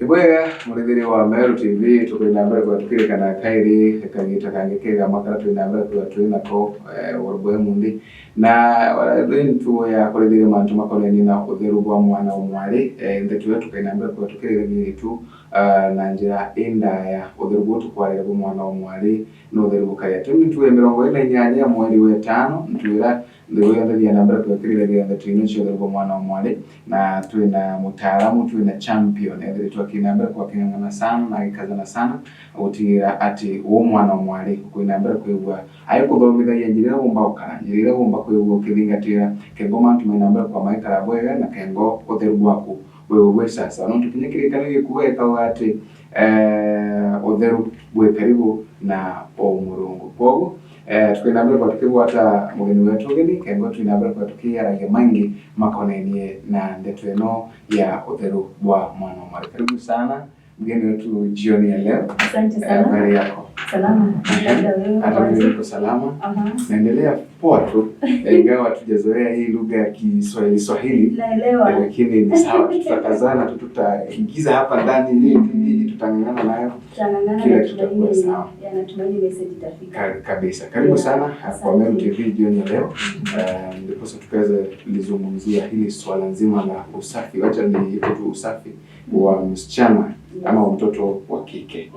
Ibwega murithiri wa Meru TV, tukwina mbere kwa tukirikana kairi kagita kangi kega makara twina mbere kwa twinako urubwe mundi na thintu ya kurithiri mantu makoneni na utheru bwa mwana umwari nthetu tukaina mbere kwa tukiriragia tu na njira indaya utheru bwo tukwarira bwa mwana umwari no utheru bukaria tu ntuwe 48 ya mweri wa tano ntuwira ndikuyandathia na mbere kwekiriragia nthetu ino cia utheru bwa mwana umwari na twina mutaalamu, twina champion ethiritwe akina mbere kwa king'ang'ana sana na agikazana sana gutigira ati uwo mwana umwari kwina mbere kwigua agikuthomithagia njira iria gumba gukara, njira iria gumba kwigua ukithingatira kengo mantu mena mbere kwa maikara bwega na kengo utheru bwaku bwewe bwe sasa no tukinye kirikano gikuwe kauga ati utheru bwe karibu na o Murungu. Koguo tukwina mbere kwa tukigwata mugeni wetu ugeni kengo twina mbere kwa tukiaragia maingi makonenie na ndeto ino ya utheru bwa mwana umwari. Karibu sana mgeni wetu jioni ya leo. Asante sana. Habari yako? Salama. Labda wewe Hata kwanza. mimi niko salama. Naendelea poa tu, ingawa tujazoea hii lugha ya Kiswahili Swahili. Naelewa. Lakini ni sawa, tutakazana tu, tutaingiza hapa ndani nini nini, tutang'ang'ana nayo. Tutang'ang'ana Kila na kitu kitakuwa tumaini sawa. ya natumaini message itafika. Kabisa. Karibu sana kwa asante. Meru TV jioni ya leo. Ndiposa tukaweza lizungumzia hili swala nzima la usafi. Wacha niite tu usafi wa msichana ama wa mtoto wa kike.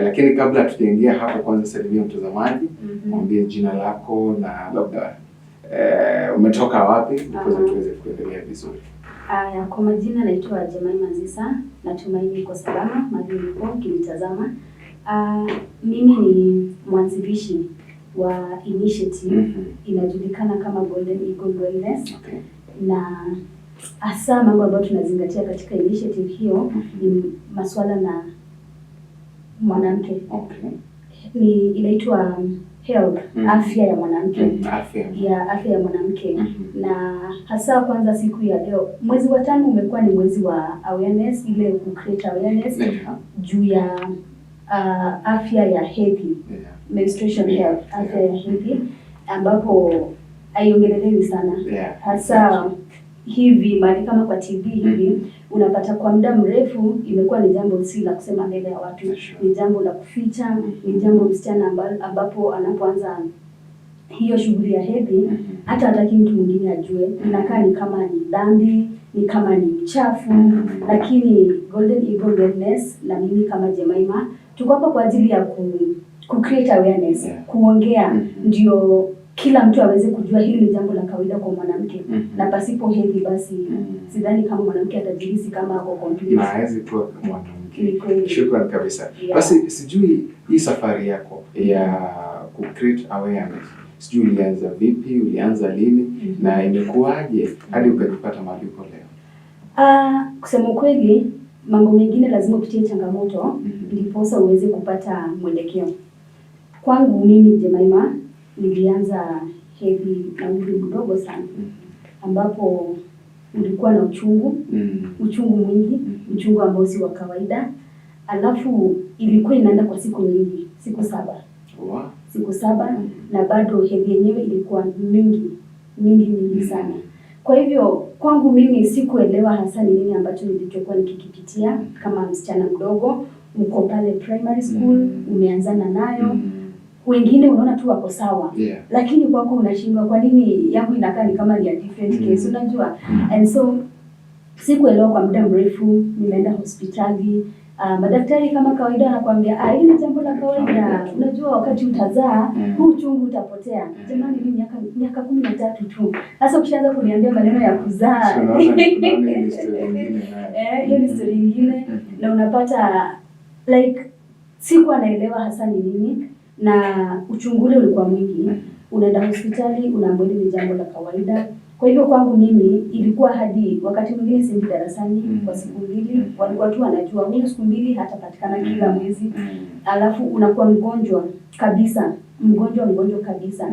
Lakini kabla tujaingia hapo, kwanza salimia mtazamaji, mwambie jina lako na labda umetoka wapi, ndiposa tuweze kuendelea vizuri. Aya, kwa majina naitwa Jemima Nzisa, natumaini uko salama mahali ulipo ukinitazama. Mimi ni mwanzilishi wa initiative inajulikana kama Golden Eagle Wellness na hasa mambo ambayo tunazingatia katika initiative hiyo ni masuala na mwanamke. Ni inaitwa health, afya ya mwanamke. Afya. Ya afya ya mwanamke. Na hasa kwanza siku ya leo, mwezi wa tano umekuwa ni mwezi wa awareness, ile ku create awareness juu ya afya ya hedhi, menstruation health, afya ya hedhi ambapo haiongelelewi sana hasa hivi mahali kama kwa TV hivi unapata kwa muda mrefu imekuwa ni jambo si la kusema mbele ya watu, ni jambo la kuficha, ni jambo msichana ambapo anapoanza hiyo shughuli ya hedhi hata hataki mtu mwingine ajue, inakaa ni kama ni dhambi, ni kama ni uchafu. Lakini Golden Eagle Wellness na mimi kama Jemima tuko hapa kwa ajili ya ku create awareness, kuongea ndio kila mtu aweze kujua hili ni jambo la kawaida kwa mwanamke na pasipo hedhi basi sidhani kama mwanamke atajihisi kama ako complete. Na hawezi kuwa mwanamke. Ni kweli. Shukran kabisa. Basi sijui hii safari yako ya ku create awareness, sijui ulianza vipi, ulianza lini na imekuwaje hadi ukajipata mahali uko leo? Kusema ukweli, mambo mengine lazima upitie changamoto ndiposa uweze kupata mwelekeo. Kwangu mimi Jemima, nilianza hedhi na umri mdogo sana ambapo ulikuwa na uchungu, uchungu mwingi, uchungu ambao si wa kawaida. Alafu ilikuwa inaenda kwa siku nyingi, siku 7. Siku 7 na bado hedhi yenyewe ilikuwa mingi mingi mingi sana. Kwa hivyo kwangu mimi sikuelewa hasa ni nini ambacho nilichokuwa nikikipitia kama msichana mdogo. Uko pale primary school, umeanzana nayo. Wengine unaona tu wako sawa. Lakini kwako unashindwa kwa nini yangu inakaa ni kama ni a different case, unajua? And so sikuelewa kwa muda mrefu, nimeenda hospitali. Madaktari kama kawaida wanakuambia hili ni jambo la kawaida. Unajua wakati utazaa huu uchungu utapotea. Jamani, mimi miaka 13 tu. Sasa ukishaanza kuniambia maneno ya kuzaa. So, unaona hii ni story nyingine nayo. Eh, hiyo ni story nyingine na unapata like sikuwa naelewa hasa ni nini na uchungu ule ulikuwa mwingi. Unaenda hospitali unaambiwa hili ni jambo la kawaida. Kwa hivyo kwangu mimi ilikuwa hadi wakati mwingine siendi darasani kwa siku 2, walikuwa tu wanajua huyu siku 2 hatapatikana kila mwezi. Alafu unakuwa mgonjwa kabisa, mgonjwa mgonjwa kabisa.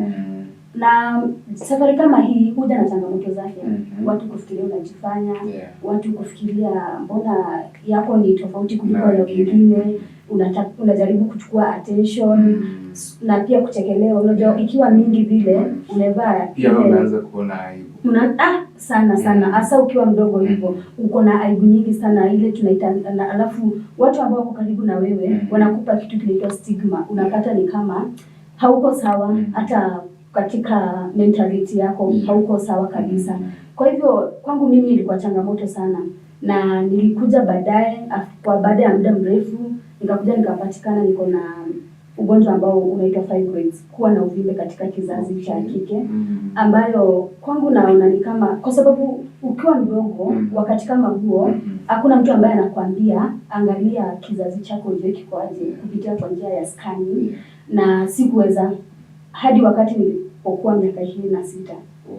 Na safari kama hii huja na changamoto zake. Watu kufikiria unajifanya, watu kufikiria mbona yako ni tofauti kuliko Na ya wengine. wengine, unajaribu kuchukua attention na pia kuchekelewa. Unajua ikiwa mingi vile umevaa Pia wewe ile unaanza kuona aibu. Sana sana, hasa ukiwa mdogo hivyo, uko na aibu nyingi sana, ile tunaita na, alafu watu ambao wako karibu na wewe wanakupa kitu kinaitwa stigma. Unapata ni kama hauko sawa, hata katika mentality yako hauko sawa kabisa. Kwa hivyo kwangu mimi ilikuwa changamoto sana, na nilikuja baadaye kwa baada ya muda mrefu nikakuja nikapatikana niko na ugonjwa ambao unaitwa fibroids, kuwa na uvimbe katika kizazi cha kike, ambayo kwangu naona ni kama, kwa sababu ukiwa mdogo, wakati kama huo, hakuna mtu ambaye anakuambia angalia kizazi chako ujue kiko aje kupitia kwa njia ya scanning, na sikuweza hadi wakati nilipokuwa miaka 26.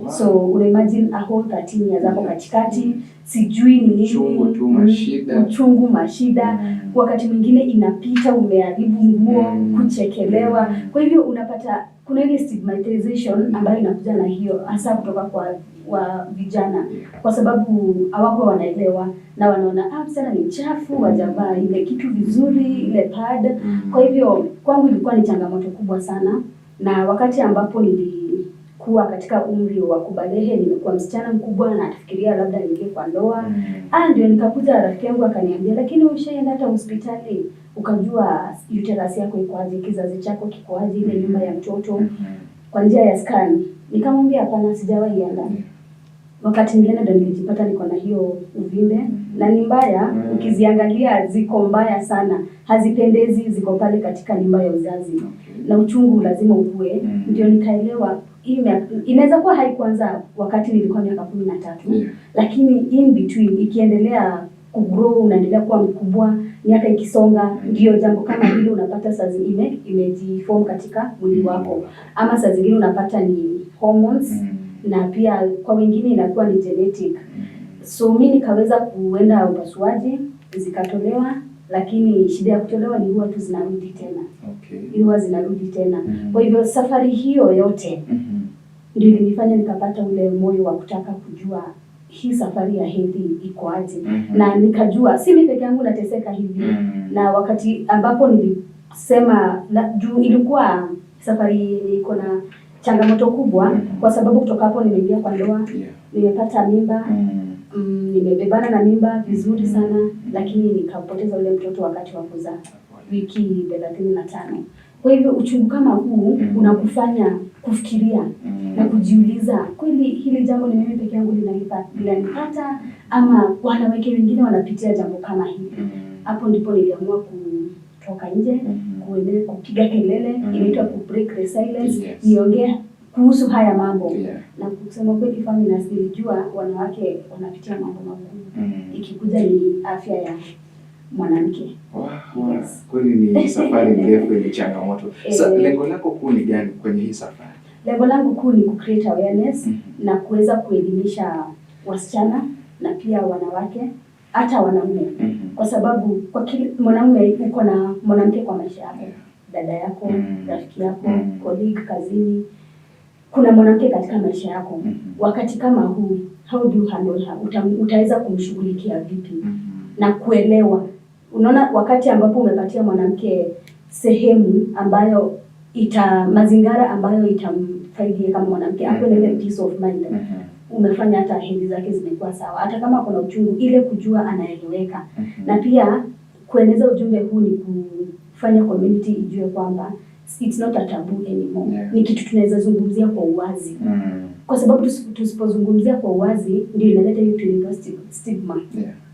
So una imagine a whole 13 years hapo katikati, sijui ni nini. Uchungu tu, mashida. Uchungu, mashida. Wakati mwingine inapita, umeharibu nguo, kuchekelewa. Kwa hivyo unapata kuna ile stigmatization ambayo inakuja na hiyo, hasa kutoka kwa wa vijana, kwa sababu hawakuwa wanaelewa na wanaona, ah, msichana ni mchafu, hajavaa ile kitu vizuri, ile pad. Kwa hivyo kwangu ilikuwa ni changamoto kubwa sana, na wakati ambapo nilikuwa katika umri wa kubalehe, nimekuwa msichana mkubwa na nafikiria labda niingie kwa ndoa. Ah, ndio nikakuja rafiki yangu akaniambia, "Lakini ushaenda hata hospitali ukajua uterus yako iko aje, kizazi chako kiko aje, ile nyumba ya mtoto, kwa njia ya scan?" Nikamwambia, "Hapana, sijawahi enda." Wakati nilienda ndo nilijipata niko na hiyo uvimbe, na ni mbaya. Ukiziangalia ziko mbaya sana, hazipendezi, ziko pale katika nyumba ya uzazi, na uchungu lazima ukue. Ndio nikaelewa hii inaweza kuwa haikuanza wakati nilikuwa miaka 13, lakini in between ikiendelea kugrow, unaendelea kuwa mkubwa, miaka ikisonga, ndio jambo kama hilo unapata saa zingine imejiform katika mwili wako, ama saa zingine unapata ni hormones, na pia kwa wengine inakuwa ni genetic. So mi nikaweza kuenda upasuaji, zikatolewa, lakini shida ya kutolewa ni huwa tu zinarudi tena, huwa zinarudi tena. Kwa hivyo safari hiyo yote ndio ilinifanya nikapata ule moyo wa kutaka kujua hii safari ya hedhi iko aje, na nikajua si mimi peke yangu nateseka hivi. Na wakati ambapo nilisema juu ilikuwa safari yenye iko na changamoto kubwa, kwa sababu kutoka hapo nimeingia kwa ndoa, nimepata mimba, nimebebana na mimba vizuri sana, lakini nikapoteza ule mtoto wakati wa kuzaa wiki 35. Kwa hivyo uchungu kama huu unakufanya kufikiria na kujiuliza, kweli hili jambo ni mimi peke yangu linanipata ama wanawake wengine wanapitia jambo kama hili? Hapo ndipo niliamua kutoka nje, kupiga kelele, inaitwa ku break the silence, niongee kuhusu haya mambo. Na kusema kweli, feminist, nilijua wanawake wanapitia mambo magumu ikikuja ni afya ya mwanamke. Wow. Yes. Kweli ni safari ndefu yenye changamoto. Sasa lengo lako kuu ni gani kwenye hii safari? Lengo langu kuu ni ku create awareness na kuweza kuelimisha wasichana na pia wanawake, hata wanaume, kwa sababu kwa kila mwanaume uko na mwanamke kwa maisha yako, dada yako, rafiki yako, colleague kazini, kuna mwanamke katika maisha yako. Wakati kama huu, how do you handle her? Utaweza kumshughulikia vipi? Na kuelewa, unaona, wakati ambapo umepatia mwanamke sehemu ambayo ita mazingara ambayo itamfaidia kama mwanamke, akuwe na ile peace of mind, umefanya hata hedhi zake zimekuwa sawa, hata kama kuna uchungu, ile kujua anaeleweka. Na pia kueneza ujumbe huu ni kufanya community ijue kwamba it's not a taboo anymore. Ni kitu tunaweza zungumzia kwa uwazi, kwa sababu tusipozungumzia kwa uwazi ndio inaleta hiyo tunaitwa stigma,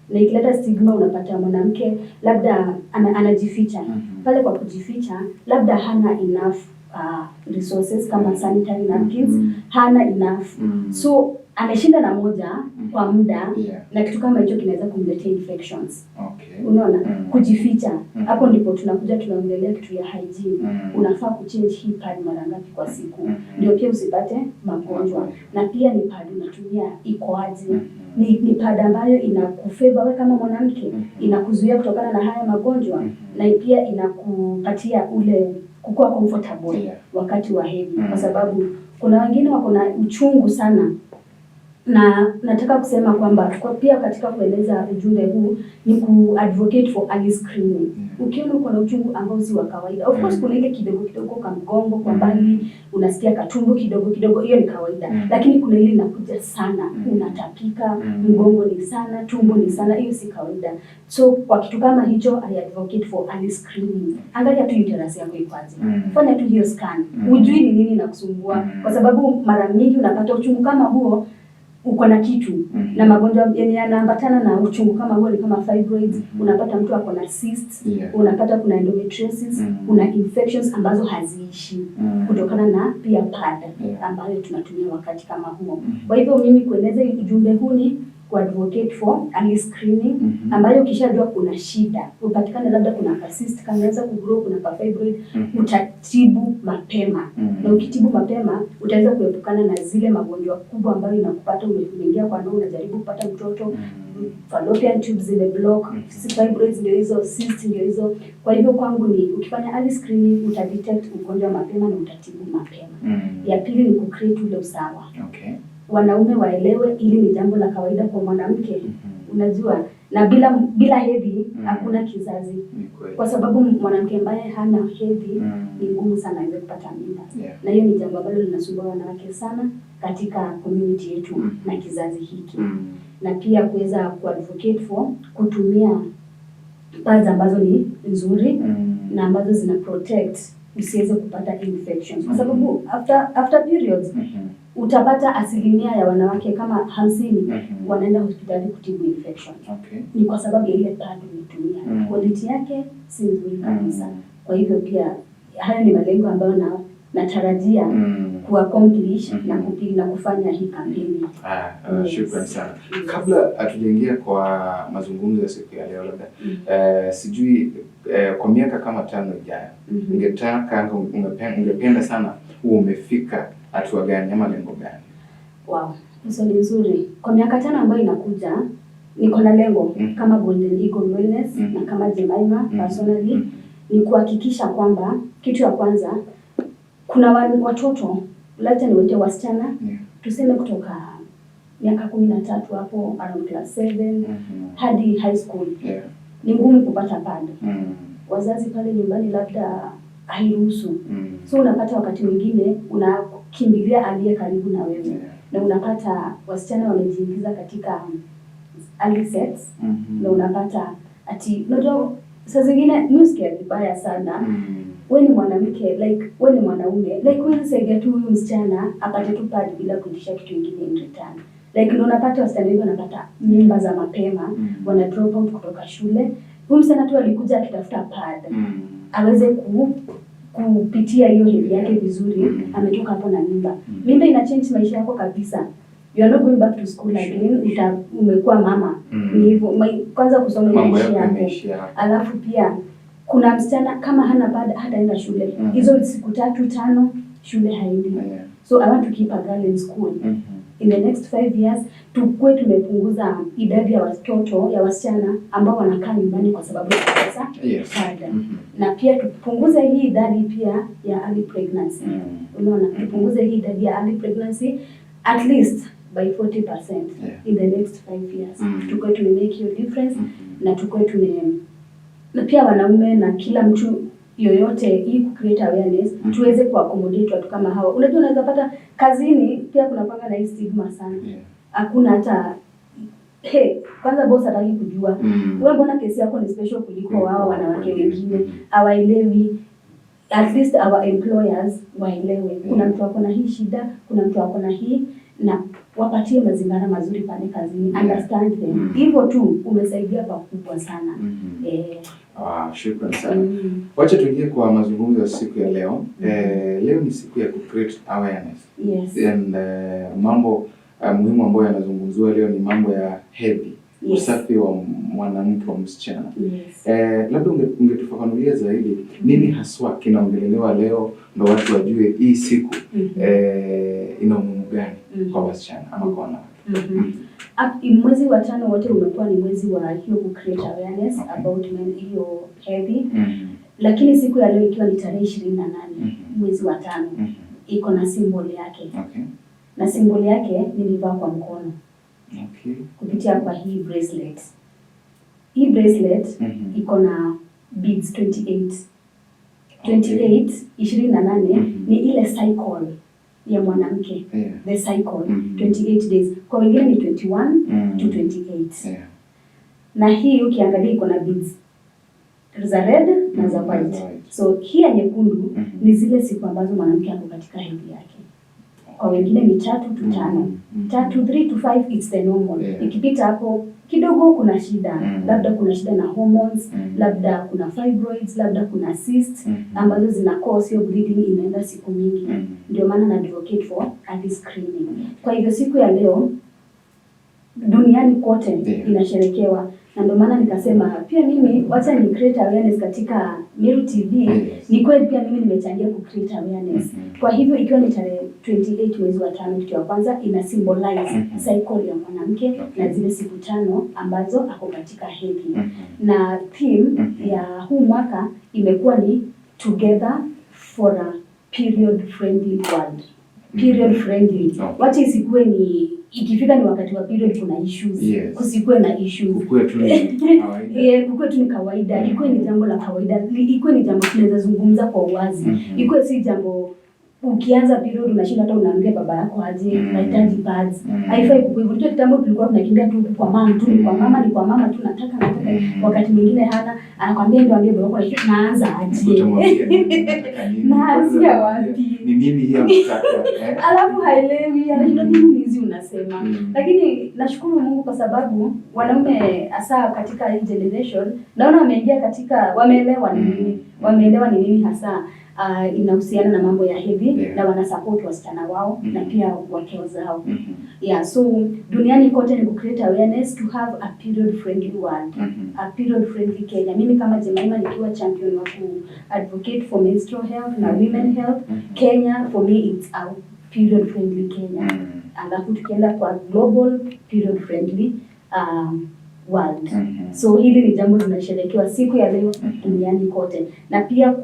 na ikileta stigma unapata mwanamke labda anajificha. Pale kwa kujificha labda hana enough resources kama sanitary napkins, hana enough, so ameshinda na moja kwa muda, na kitu kama hicho kinaweza kumletea infections. Unaona, kujificha, hapo ndipo tunakuja tunaongelea kitu ya hygiene. Unafaa kuchange hii pad mara ngapi kwa siku, ndio pia usipate magonjwa. Na pia ni pad unatumia iko aje? Ni pad ambayo inakufavor wewe kama mwanamke, inakuzuia kutokana na haya magonjwa, na pia inakupatia ule kukuwa comfortable wakati wa hedhi, kwa sababu kuna wengine wako na uchungu sana. Na nataka kusema kwamba kwa pia katika kueleza ujumbe huu ni ku advocate for early screening. Ukiona uko na uchungu ambao si wa kawaida, of course, kuna ile kidogo kidogo ka mgongo kwa mbali, unasikia katumbo kidogo kidogo, hiyo ni kawaida. Lakini kuna ile inakuja sana, unatapika, mgongo ni sana, tumbo ni sana, hiyo si kawaida. So kwa kitu kama hicho, I advocate for early screening. Angalia tu uterus yako iko aje. Fanya tu hiyo scan. Ujui ni nini inakusumbua, kwa sababu mara mingi unapata uchungu kama huo uko na kitu, na magonjwa yenye yanaambatana na uchungu kama huo ni kama fibroids. Unapata mtu ako na cysts, unapata kuna endometriosis, kuna infections ambazo haziishi kutokana na pia pad ambayo tunatumia wakati kama huo. Kwa hivyo mimi kueleza ujumbe huu ni kuadvocate for early screening, ambayo ukishajua kuna shida, upatikane labda kuna ka cyst kameweza kugrow, kuna ka fibroid, utatibu mapema. Na ukitibu mapema utaweza kuepukana na zile magonjwa kubwa ambayo inakupata umeingia kwa ndoa, unajaribu kupata mtoto, fallopian tubes zimeblock, fibroids ndio hizo, cysts ndio hizo. Kwa hivyo kwangu ni ukifanya early screening utadetect ugonjwa mapema na utatibu mapema. Ya pili ni kucreate ule usawa. Wanaume waelewe hili ni jambo la kawaida kwa mwanamke. Unajua, na bila hedhi hakuna kizazi, Ni kweli. Kwa sababu mwanamke ambaye hana hedhi ni ngumu sana aweze kupata mimba, na hiyo ni jambo ambalo linasumbua wanawake sana katika community yetu na kizazi hiki. Na pia kuweza kuadvocate for kutumia pads ambazo ni nzuri na ambazo zina protect usiweze kupata infections, kwa sababu after periods utapata asilimia ya wanawake kama 50 wanaenda hospitali kutibu infection. Ni kwa sababu ya ile pad umetumia, quality yake si nzuri kabisa. Kwa hivyo pia hayo ni malengo ambayo na natarajia kuaccomplish na kufanya hii kampeni. Ah, Yes. shukran sana. Yes. Kabla hatujaingia kwa mazungumzo ya siku ya leo, labda sijui kwa miaka kama 5 ijayo ungetaka ungependa sana huo umefika hatua gani ama lengo gani? Wow, ni swali nzuri. Kwa miaka 5 ambayo inakuja, niko na lengo kama Golden Eagle Wellness na kama Jemima personally, ni kuhakikisha kwamba kitu ya kwanza kuna watoto, labda niwaite wasichana, tuseme kutoka miaka 13 hapo around class 7 hadi high school, ni ngumu kupata pad. Wazazi pale nyumbani labda hairuhusu, so unapata wakati mwingine unakimbilia aliye karibu na wewe, na unapata wasichana wamejiingiza katika early sex, na unapata ati, unajua, saa zingine mi husikia vibaya sana. We ni mwanamke, like we ni mwanaume, like huwezi saidia tu huyu msichana apate tu pad bila kuitisha kitu ingine in return. Like ndio unapata wasichana wengi wanapata mimba za mapema, wana drop out kutoka shule. Huyu msichana tu alikuja akitafuta pad aweze kupitia hiyo hedhi yake vizuri, ametoka hapo na mimba. Mimba ina change maisha yako kabisa. You are not going back to school again. Umekuwa mama. Ni hivyo. Kwanza kusoma Mambo inaishia yako hapo. Yameishia hapo. Alafu pia kuna msichana kama hana pad hataenda shule. Hizo siku tatu tano shule haendi. So I want to keep a girl in school. In the next 5 years tukuwe tumepunguza idadi ya watoto ya wasichana ambao wanakaa nyumbani kwa sababu ya kukosa pad. Na pia tupunguze hii idadi pia ya early pregnancy. Unaona, tupunguze hii idadi ya early pregnancy at least by 40% in the next 5 years. Tukuwe tumemake hiyo difference, na tukuwe tume na pia wanaume na kila mtu yoyote hii ku create awareness, tuweze kuaccommodate watu kama hawa. Unajua, unaweza pata kazini pia kuna panga na hii stigma sana. Hakuna hata, hey, kwanza boss hataki kujua wewe mbona kesi yako ni special kuliko Kuliko wao wanawake wengine. Wengine. Hawaelewi. At least our employers waelewe kuna mtu ako na hii shida, kuna mtu ako na hii, na wapatie mazingira mazuri pale kazini. Understand them. Hivyo tu umesaidia pakubwa sana. Eh. Ah, shukran sana. Wacha tuingie kwa mazungumzo ya siku ya leo. Leo ni siku ya ku create awareness. And mambo muhimu ambayo yanazungumziwa leo ni mambo ya hedhi, usafi wa mwanamke, wa msichana. Labda ungetufafanulia zaidi nini haswa kinaongelelewa leo ndo watu wajue hii siku ina umuhimu gani kwa wasichana ama kwa wanawake. Mwezi wa tano wote umekuwa ni mwezi wa hiyo ku create awareness about hiyo hedhi, lakini siku ya leo ikiwa ni tarehe 28 mwezi wa tano, iko na symbol yake. Na symbol yake nilivaa kwa mkono kupitia kwa hii bracelet. Hii bracelet iko na beads 28. 28, 28 ni ile cycle ya mwanamke. The cycle, 28 days. Kwa wengine ni 21 to 28. Na hii ukiangalia iko na beads za red na za white. Za white. So hii ya nyekundu ni zile siku ambazo mwanamke ako katika hedhi yake. Kwa wengine ni 3 to 5. 3, 3 to 5, it's the normal. Ikipita hapo kidogo kuna shida. Labda kuna shida na hormones, labda kuna fibroids, labda kuna cysts ambazo zina cause hiyo bleeding inaenda siku mingi. Ndio maana na advocate for early screening. Kwa hivyo siku ya leo duniani kote inasherekewa, na ndio maana nikasema pia mimi wacha ni create awareness katika Meru TV. Ni kweli pia mimi nimechangia ku create awareness. Kwa hivyo ikiwa ni tarehe 28 mwezi wa tano, kitu ya kwanza ina symbolize cycle ya mwanamke na zile siku 5 ambazo ako katika hedhi. Na theme ya huu mwaka imekuwa ni "Together for a period friendly world". Period friendly. Wacha isikuwe ni ikifika ni wakati wa period kuna issues. Kusikuwe na issues. Kukuwe tu ni kawaida. Yeah, kukuwe tu ni kawaida, ikuwe ni jambo la kawaida, ikuwe ni jambo tunaweza zungumza kwa uwazi. Ikuwe si jambo ukianza period unashinda hata unaambia baba yako aje, unahitaji pads. Haifai kukuwa hivyo. Unajua kitambo tulikuwa tunakimbia tu kwa mama tu, ni kwa mama, ni kwa mama tu, nataka nataka. Wakati mwingine hana, anakwambia ndio ambie baba yako, naanza aje? Utamwambia nini? Nataka nini? Naanzia Kwanza wapi? ni nini hii unataka? Eh? Alafu haelewi, anashinda nini hizi unasema. Lakini nashukuru Mungu kwa sababu wanaume hasa katika hii generation naona wameingia katika, wameelewa ni nini, wameelewa ni nini hasa inahusiana na mambo ya hedhi na wanasupport wasichana wao na pia wake zao. Yeah, so duniani kote ni ku create awareness to have a period friendly world. A period friendly Kenya. Mimi kama Jemima nikiwa champion wa ku advocate for menstrual health na women health, Kenya for me it's a period friendly Kenya. Alafu tukienda kwa global, period friendly world. So hili ni jambo linasherekewa siku ya leo duniani kote, na pia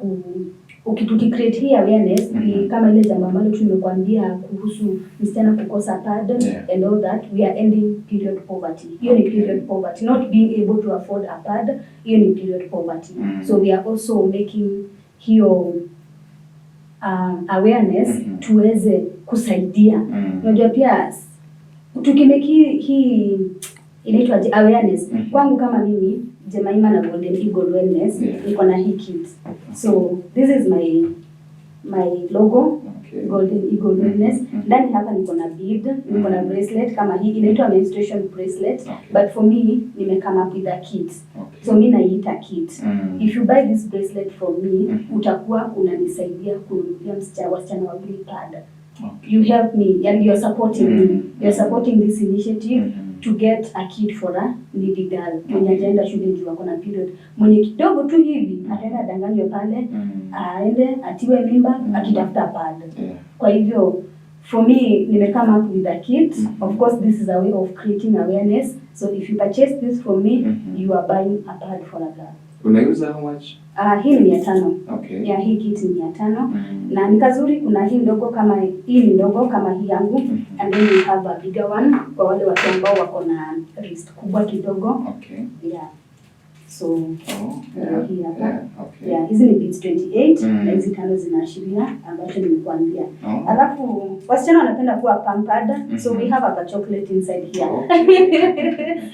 tuki create hii awareness ni kama ile jambo ambalo tumekuambia kuhusu msichana kukosa pad and all that, we are ending period poverty. Hiyo ni period poverty, not being able to afford a pad, hiyo ni period poverty. So we are also making hiyo awareness tuweze kusaidia. Unajua pia tukimake hii inaitwa awareness, kwangu kama mimi Jemima na Golden Eagle Wellness, niko na hii kit. So this is my logo, Golden Eagle Wellness. Ndani hapa niko na bead, niko na bracelet kama hii inaitwa menstruation bracelet. But for me nime come up with a kit. So mi naiita kit. If you buy this bracelet from me, utakuwa unanisaidia kununulia wasichana wawili pad. You help me and you're supporting me. You're supporting this initiative to get a kit for a needy girl mwenye hajaenda shule juu ako na period, mwenye kidogo tu hivi ataenda adanganywe pale, aende atiwe mimba akitafuta pad. Kwa hivyo for me nime come up with a kit. Of course this is a way of creating awareness, so if you purchase this from me, you are buying a pad for a girl. Unaiuza how much? Hii ni 500. Yeah, hii kit ni 500. Na ni kazuri, kuna hii ndogo kama hii, ni ndogo kama hii yangu, and then we have a bigger one kwa wale watu ambao wako na wrist kubwa kidogo. Yeah, so ndio hii hapa. Yeah, hizi ni beads 28 na hizi tano zinaashiria ambacho nimekuambia. Alafu wasichana wanapenda kuwa pampered, so we have a chocolate inside here.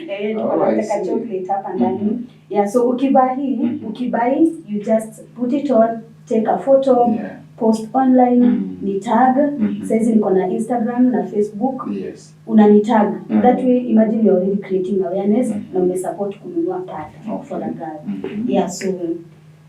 Eh, tuko Oh, I na ka see. Chocolate hapa ndani. Yeah, so ukivaa hii, ukibuy, you just put it on, take a photo, post online, ni tag. Saizi niko na Instagram na Facebook, unanitag. That way imagine you're already creating awareness na umesupport kununua pad for a girl. Yeah, so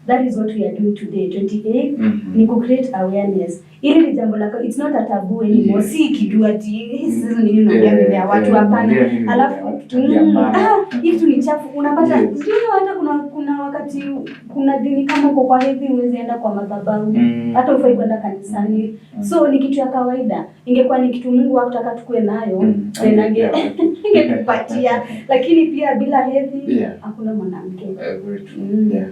that is what we are doing today, 28, ni ku create awareness. Ili ni jambo la, it's not a taboo anymore. Si kitu ati sasa nini unaongea mbele ya watu, hapana. Ongea nini mbele ya Alafu watu, tabia mbaya. Ah, hii kitu ni chafu unapata. Ndio hata kuna wakati kuna dini kama uko kwa hedhi huwezi enda kwa madhabahu, hata hufai kwenda kanisani. So ni kitu ya kawaida. Ingekuwa ni kitu Mungu hakutaka tukue nayo, then angetupatia, lakini pia bila hedhi hakuna mwanamke. Very true.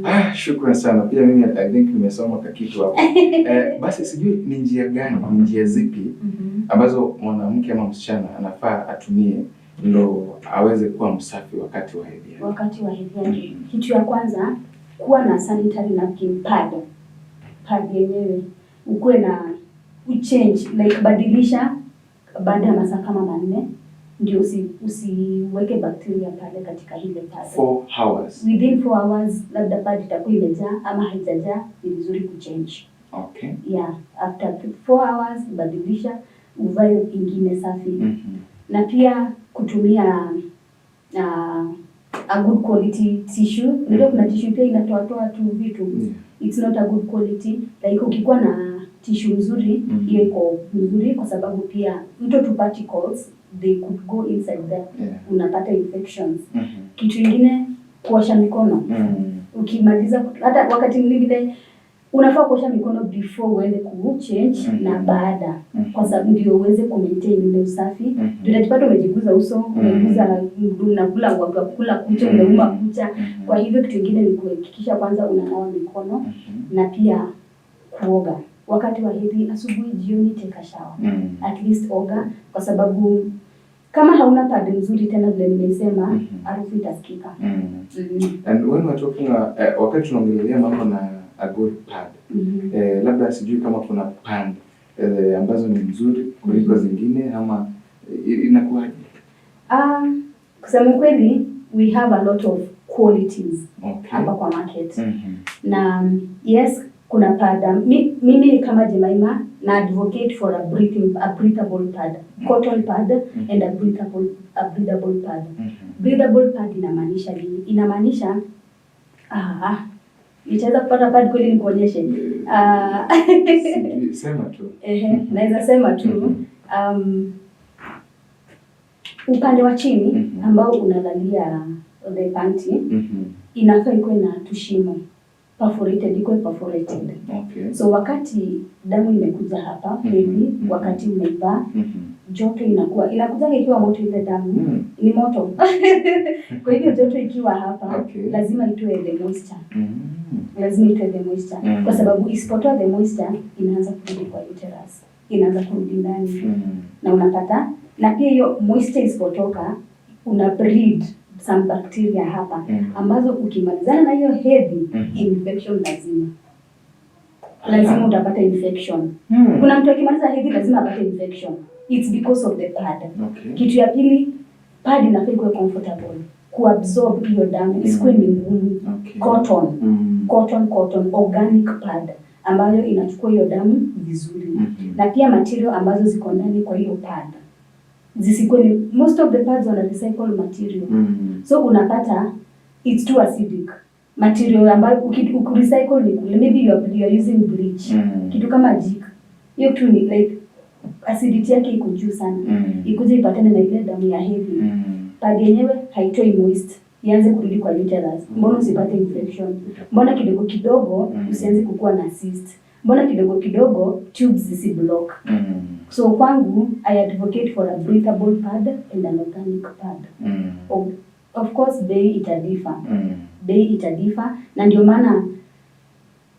Ah, shukran sana. Pia mimi I think nimesoma kakitu hapo. Basi sijui ni njia gani, ni njia zipi Ambazo mwanamke ama msichana anafaa atumie ndo aweze kuwa msafi wakati wa hedhi yake. Wakati wa hedhi yake, kitu ya kwanza, kuwa na sanitary napkin pad. Pad yenyewe ukuwe na uchange, like badilisha baada ya masaa kama 4 ndio usiweke bacteria pale katika ile pad. 4 hours. Within 4 hours, labda pad itakuwa imejaa ama haijajaa, ni vizuri kuchange. Yeah, after 4 hours badilisha, uvae ingine safi. Na pia kutumia a good quality tissue. Unajua kuna tissue pia inatoatoa tu vitu. It's not a good quality. Like ukikuwa na tissue mzuri, hiyo iko mzuri kwa sababu pia mtoto particles, they could go inside there. Unapata infections. Kitu ingine, kuosha mikono. Ukimaliza, hata wakati mwingine unafaa kuosha mikono before uende ku change na baada, kwa sababu ndio uweze ku maintain ule usafi. Ndio utajipata umejiguza uso, umeguza, unakula waga, kula kucha, umeuma kucha. Kwa hivyo kitu kingine ni kuhakikisha kwanza unanawa mikono na pia kuoga wakati wa hedhi, asubuhi, jioni, take a shower. At least oga, kwa sababu kama hauna pad nzuri, tena vile nimesema, harufu itasikika. And when we're talking, wakati tunaongelea mambo na a good pad, labda sijui kama kuna pad ambazo ni nzuri kuliko zingine ama inakuwaje? Kusema kweli, we have a lot of qualities hapa kwa market. Na yes, kuna pad, mimi kama Jemima na advocate for a breathable pad, cotton pad and a breathable pad. Breathable pad inamaanisha nini? Inamaanisha, nitaweza kupata pad kweli nikuonyeshe? Sijui, sema tu. Ehe, naweza sema tu upande wa chini ambao unalalia the panty inafaa ikuwe na tushimo perforated, ikuwe perforated. So wakati damu imekuja hapa maybe wakati umeivaa, joto inakuwa inakujanga ikiwa moto, ile damu ni moto. Kwa hivyo joto ikiwa hapa, lazima itoe the moisture. Lazima itoe the moisture kwa sababu isipotoa the moisture, inaanza kurudi kwa uterus, inaanza kurudi ndani na unapata, na pia hiyo moisture isipotoka, una breed some bacteria hapa ambazo ukimalizana na hiyo hedhi, infection lazima lazima utapata infection. Kuna mtu akimaliza hedhi lazima apate infection. It's because of the pad. Kitu ya pili, pad inafaa ikuwe comfortable kuabsorb hiyo damu, isikuwe ni ngumu. Cotton, cotton, organic pad ambayo inachukua hiyo damu vizuri. Na pia material ambazo ziko ndani kwa hiyo pad zisikuwe ni, most of the pads wana recycle material. So unapata it's too acidic material ambayo ukirecycle ni kule maybe you are using bleach, kitu kama Jik, hiyo tu ni like acidity yake iko juu sana, ikuje ipatane na ile damu ya hedhi, pad yenyewe haitoi moist, ianze kurudi kwa uterus. Mbona usipate infection? Mbona kidogo kidogo usianze kukua na cyst? Mbona kidogo kidogo tubes zisiblock? So kwangu I advocate for a breathable pad and an organic pad. Of course bei itadiffer. Bei itadiffer, na ndio maana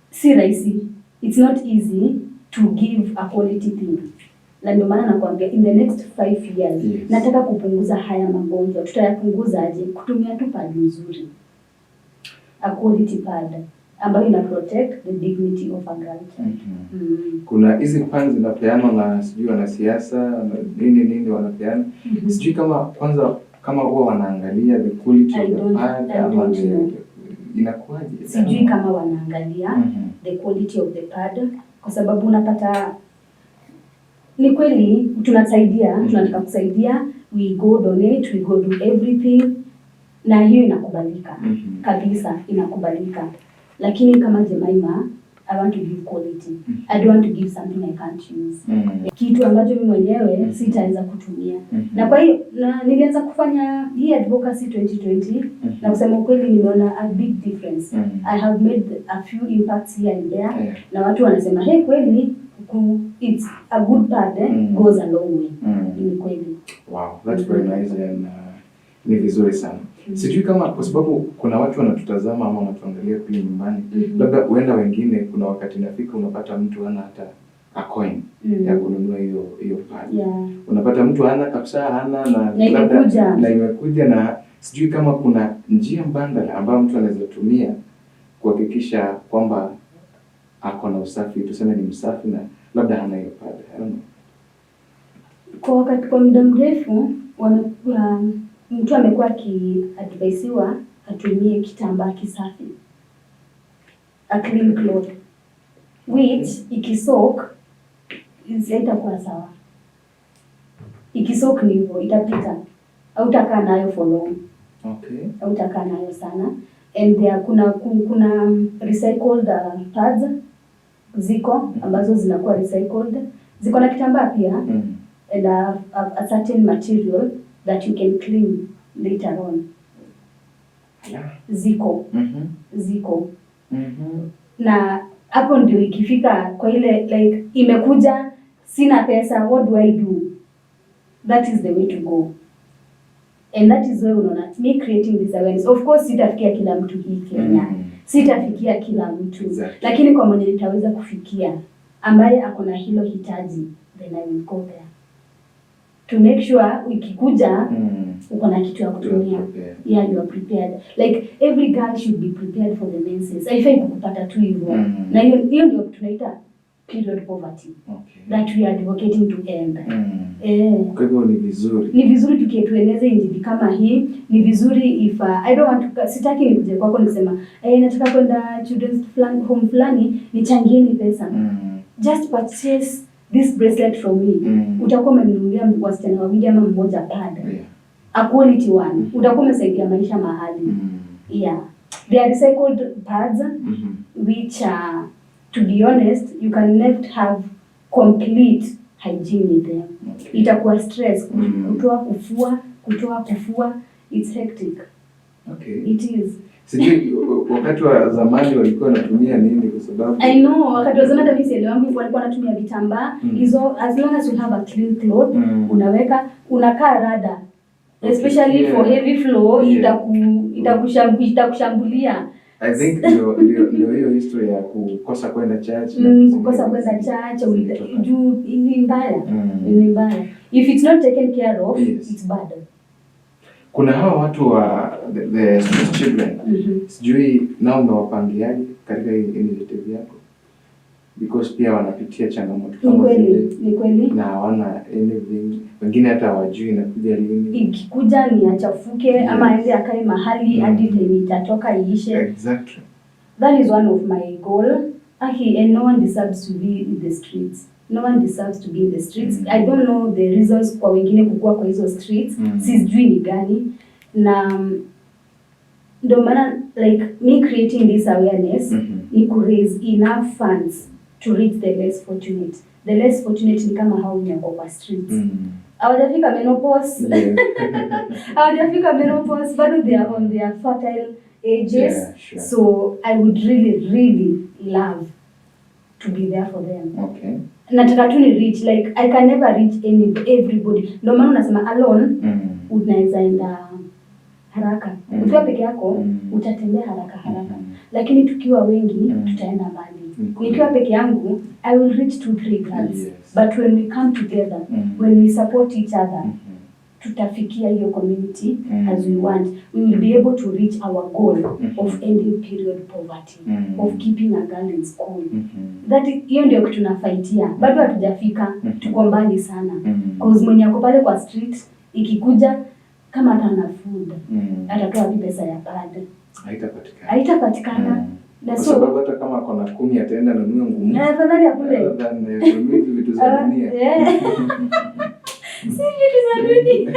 si rahisi, it's not easy to give a quality thing, na ndio maana nakwambia in the next 5 years nataka kupunguza haya magonjwa. Tutayapunguza aje? Kutumia tu pad nzuri, a quality pad ambayo ina protect the dignity of a girl child. Kuna hizi pads zinapeanwa na sijui wanasiasa na nini nini wanapeana. Sijui kama kwanza kama huwa wanaangalia the quality of the pad I ama don't know. Inakuwaje? Sijui kama wanaangalia the quality of the pad, kwa sababu unapata ni kweli tunasaidia, tunataka kusaidia, we go donate, we go do everything, na hiyo inakubalika kabisa, inakubalika. Lakini kama Jemima, I want to give quality. I don't want to give something I can't use, kitu ambacho mimi mwenyewe sitaweza kutumia. Na kwa hiyo na nilianza kufanya hii advocacy 2020, na kusema ukweli nimeona a big difference. I have made a few impacts here and there, na watu wanasema, "Hey, kweli it's a good pad, goes a long way." Ni kweli. Wow, that's very nice and ni vizuri sana. Sijui kama kwa sababu kuna watu wanatutazama ama wanatuangalia kule nyumbani, labda huenda wengine, kuna wakati inafika unapata mtu hana hata a coin ya kununua hiyo pad. Unapata mtu hana kabisa, hana na Na imekuja. Na imekuja, na sijui kama kuna njia mbadala ambayo mtu anaweza tumia kuhakikisha kwamba ako na usafi, tuseme ni msafi na labda hana hiyo pad. I don't know. Kwa muda mrefu wamekuwa, mtu amekuwa akiadvaisiwa atumie kitambaa kisafi, a clean cloth, which ikisoak haitakuwa sawa. Ikisoak ni hivyo, itapita, hautakaa nayo for long. Hautakaa nayo sana. And there kuna recycled pads ziko ambazo zinakuwa recycled, ziko na kitambaa pia and a certain material that you can clean later on. Ziko ziko na hapo ndio ikifika kwa ile like imekuja, sina pesa, what do I do? That is the way to go, and that is why unaona me creating this awareness. Of course sitafikia kila mtu hii Kenya, sitafikia kila mtu, lakini kwa mwenye nitaweza kufikia ambaye ako na hilo hitaji, then I will go there to make sure ikikuja uko na kitu ya kutumia. Prepared. Yeah, you are prepared. Like every girl should be prepared for the menses. Haifai kukupata tu hivyo. Na hiyo ndio tunaita period poverty that we are advocating to end. Eh. Kwa hivyo ni vizuri. Ni vizuri tukitueneze injili kama hii. Ni vizuri if I don't want to, sitaki nikuje kwako nikisema, "Eh, nataka kwenda children's home fulani, nichangieni pesa." Just purchase this bracelet from me. Utakuwa umemnunulia wasichana wawili ama mmoja pad, a quality one. Utakuwa umesaidia maisha mahali. Yeah, they are recycled pads, which to be honest, you can not have complete hygiene in them. Itakuwa stress kutoa, kufua, kutoa, kufua. It's hectic. It is. Sijui wakati wa zamani walikuwa wanatumia nini, kwa sababu I know, wakati wa zamani hata mimi sielewangu, walikuwa wanatumia vitambaa hizo. As long as you have a clean cloth, unaweka, unakaa rada, especially for heavy flow, itakushambulia. I think ndio hiyo history ya kukosa kwenda church na vitu Kukosa zingine kwenda church zilitoka. Juu ni mbaya. Ni mbaya if it's not taken care of. It's bad. Kuna hawa watu wa the street children. Sijui nao umewapangiaje katika hii initiative yako, because pia wanapitia changamoto Ni kama kweli, zile ni kweli. Na hawana anything, wengine hata hawajui inakuja lini. Ikikuja ni achafuke ama aende akae mahali hadi time itatoka iishe. That is one of my goal. Aki, and no one deserves to be in the streets. No one deserves to be in the streets. I don't know the reasons kwa wengine kukua kwa hizo streets. Sijui ni gani, na ndio maana like me creating this awareness ni ku raise enough funds to reach the less fortunate. The less fortunate ni kama hao wenye wako kwa streets, hawajafika menopause, hawajafika menopause bado, they are on their fertile ages. So I would really, really love to be there for them. Nataka tu ni reach, like I can never reach any everybody. Ndio maana unasema alone unaweza enda haraka. Ukiwa peke yako utatembea haraka haraka, lakini tukiwa wengi tutaenda mbali. Ni kweli. Nikiwa peke yangu, I will reach two three girls, but when we come together, when we support each other, tutafikia hiyo community as we want. We will be able to reach our goal of ending period poverty, of keeping a girl in school. That hiyo ndio kitu tunafightia. Bado hatujafika, tuko mbali sana, cause mwenye ako pale kwa street, ikikuja kama hata ana food, atatoa wapi pesa ya pad? Haitapatikana. Haitapatikana. Na Kwa so sababu hata kama ako na 10 ataenda nunua ngumu. Na afadhali akule. Rather than kununua hizi vitu za Ah, dunia. eh. Si vitu za dunia.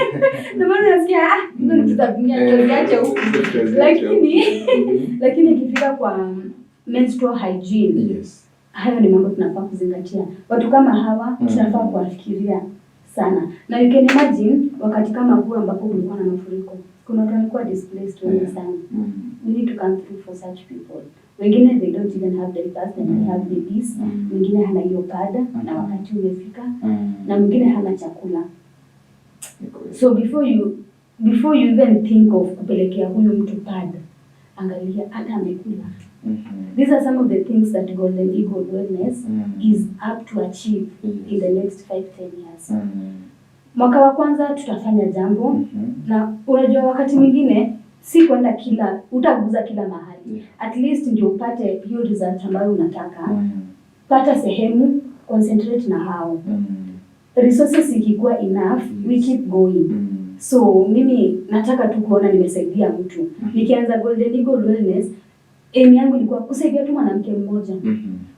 Ndio maana nasikia, ah, hizo ni vitu za dunia, tutaziacha huku. Tutaziacha huku. Lakini ikifika kwa menstrual hygiene, hayo ni mambo tunafaa kuzingatia. Watu kama hawa tunafaa kuwafikiria sana. Na you can imagine wakati kama huu ambapo kulikuwa na mafuriko, kuna watu walikuwa displaced wengi sana. We need to come through for such people. Wengine they don't even have diapers, they don't have babies. Mwingine hana hiyo pad na wakati umefika, na mwingine hana chakula. Ni kweli. So before you even think of kupelekea huyu mtu pad, Angalia hata amekula. These are some of the things that Golden Eagle Wellness is up to achieve in the next 5-10 years. Mwaka wa kwanza tutafanya jambo, na unajua wakati mwingine si kwenda kila utaguza kila mahali. At least ndio upate hiyo result ambayo unataka. Pata sehemu, concentrate na hao. Resources ikikuwa enough, we keep going. So mimi nataka tu kuona nimesaidia mtu. Nikianza Golden Eagle Wellness, aim yangu ilikuwa kusaidia tu mwanamke mmoja,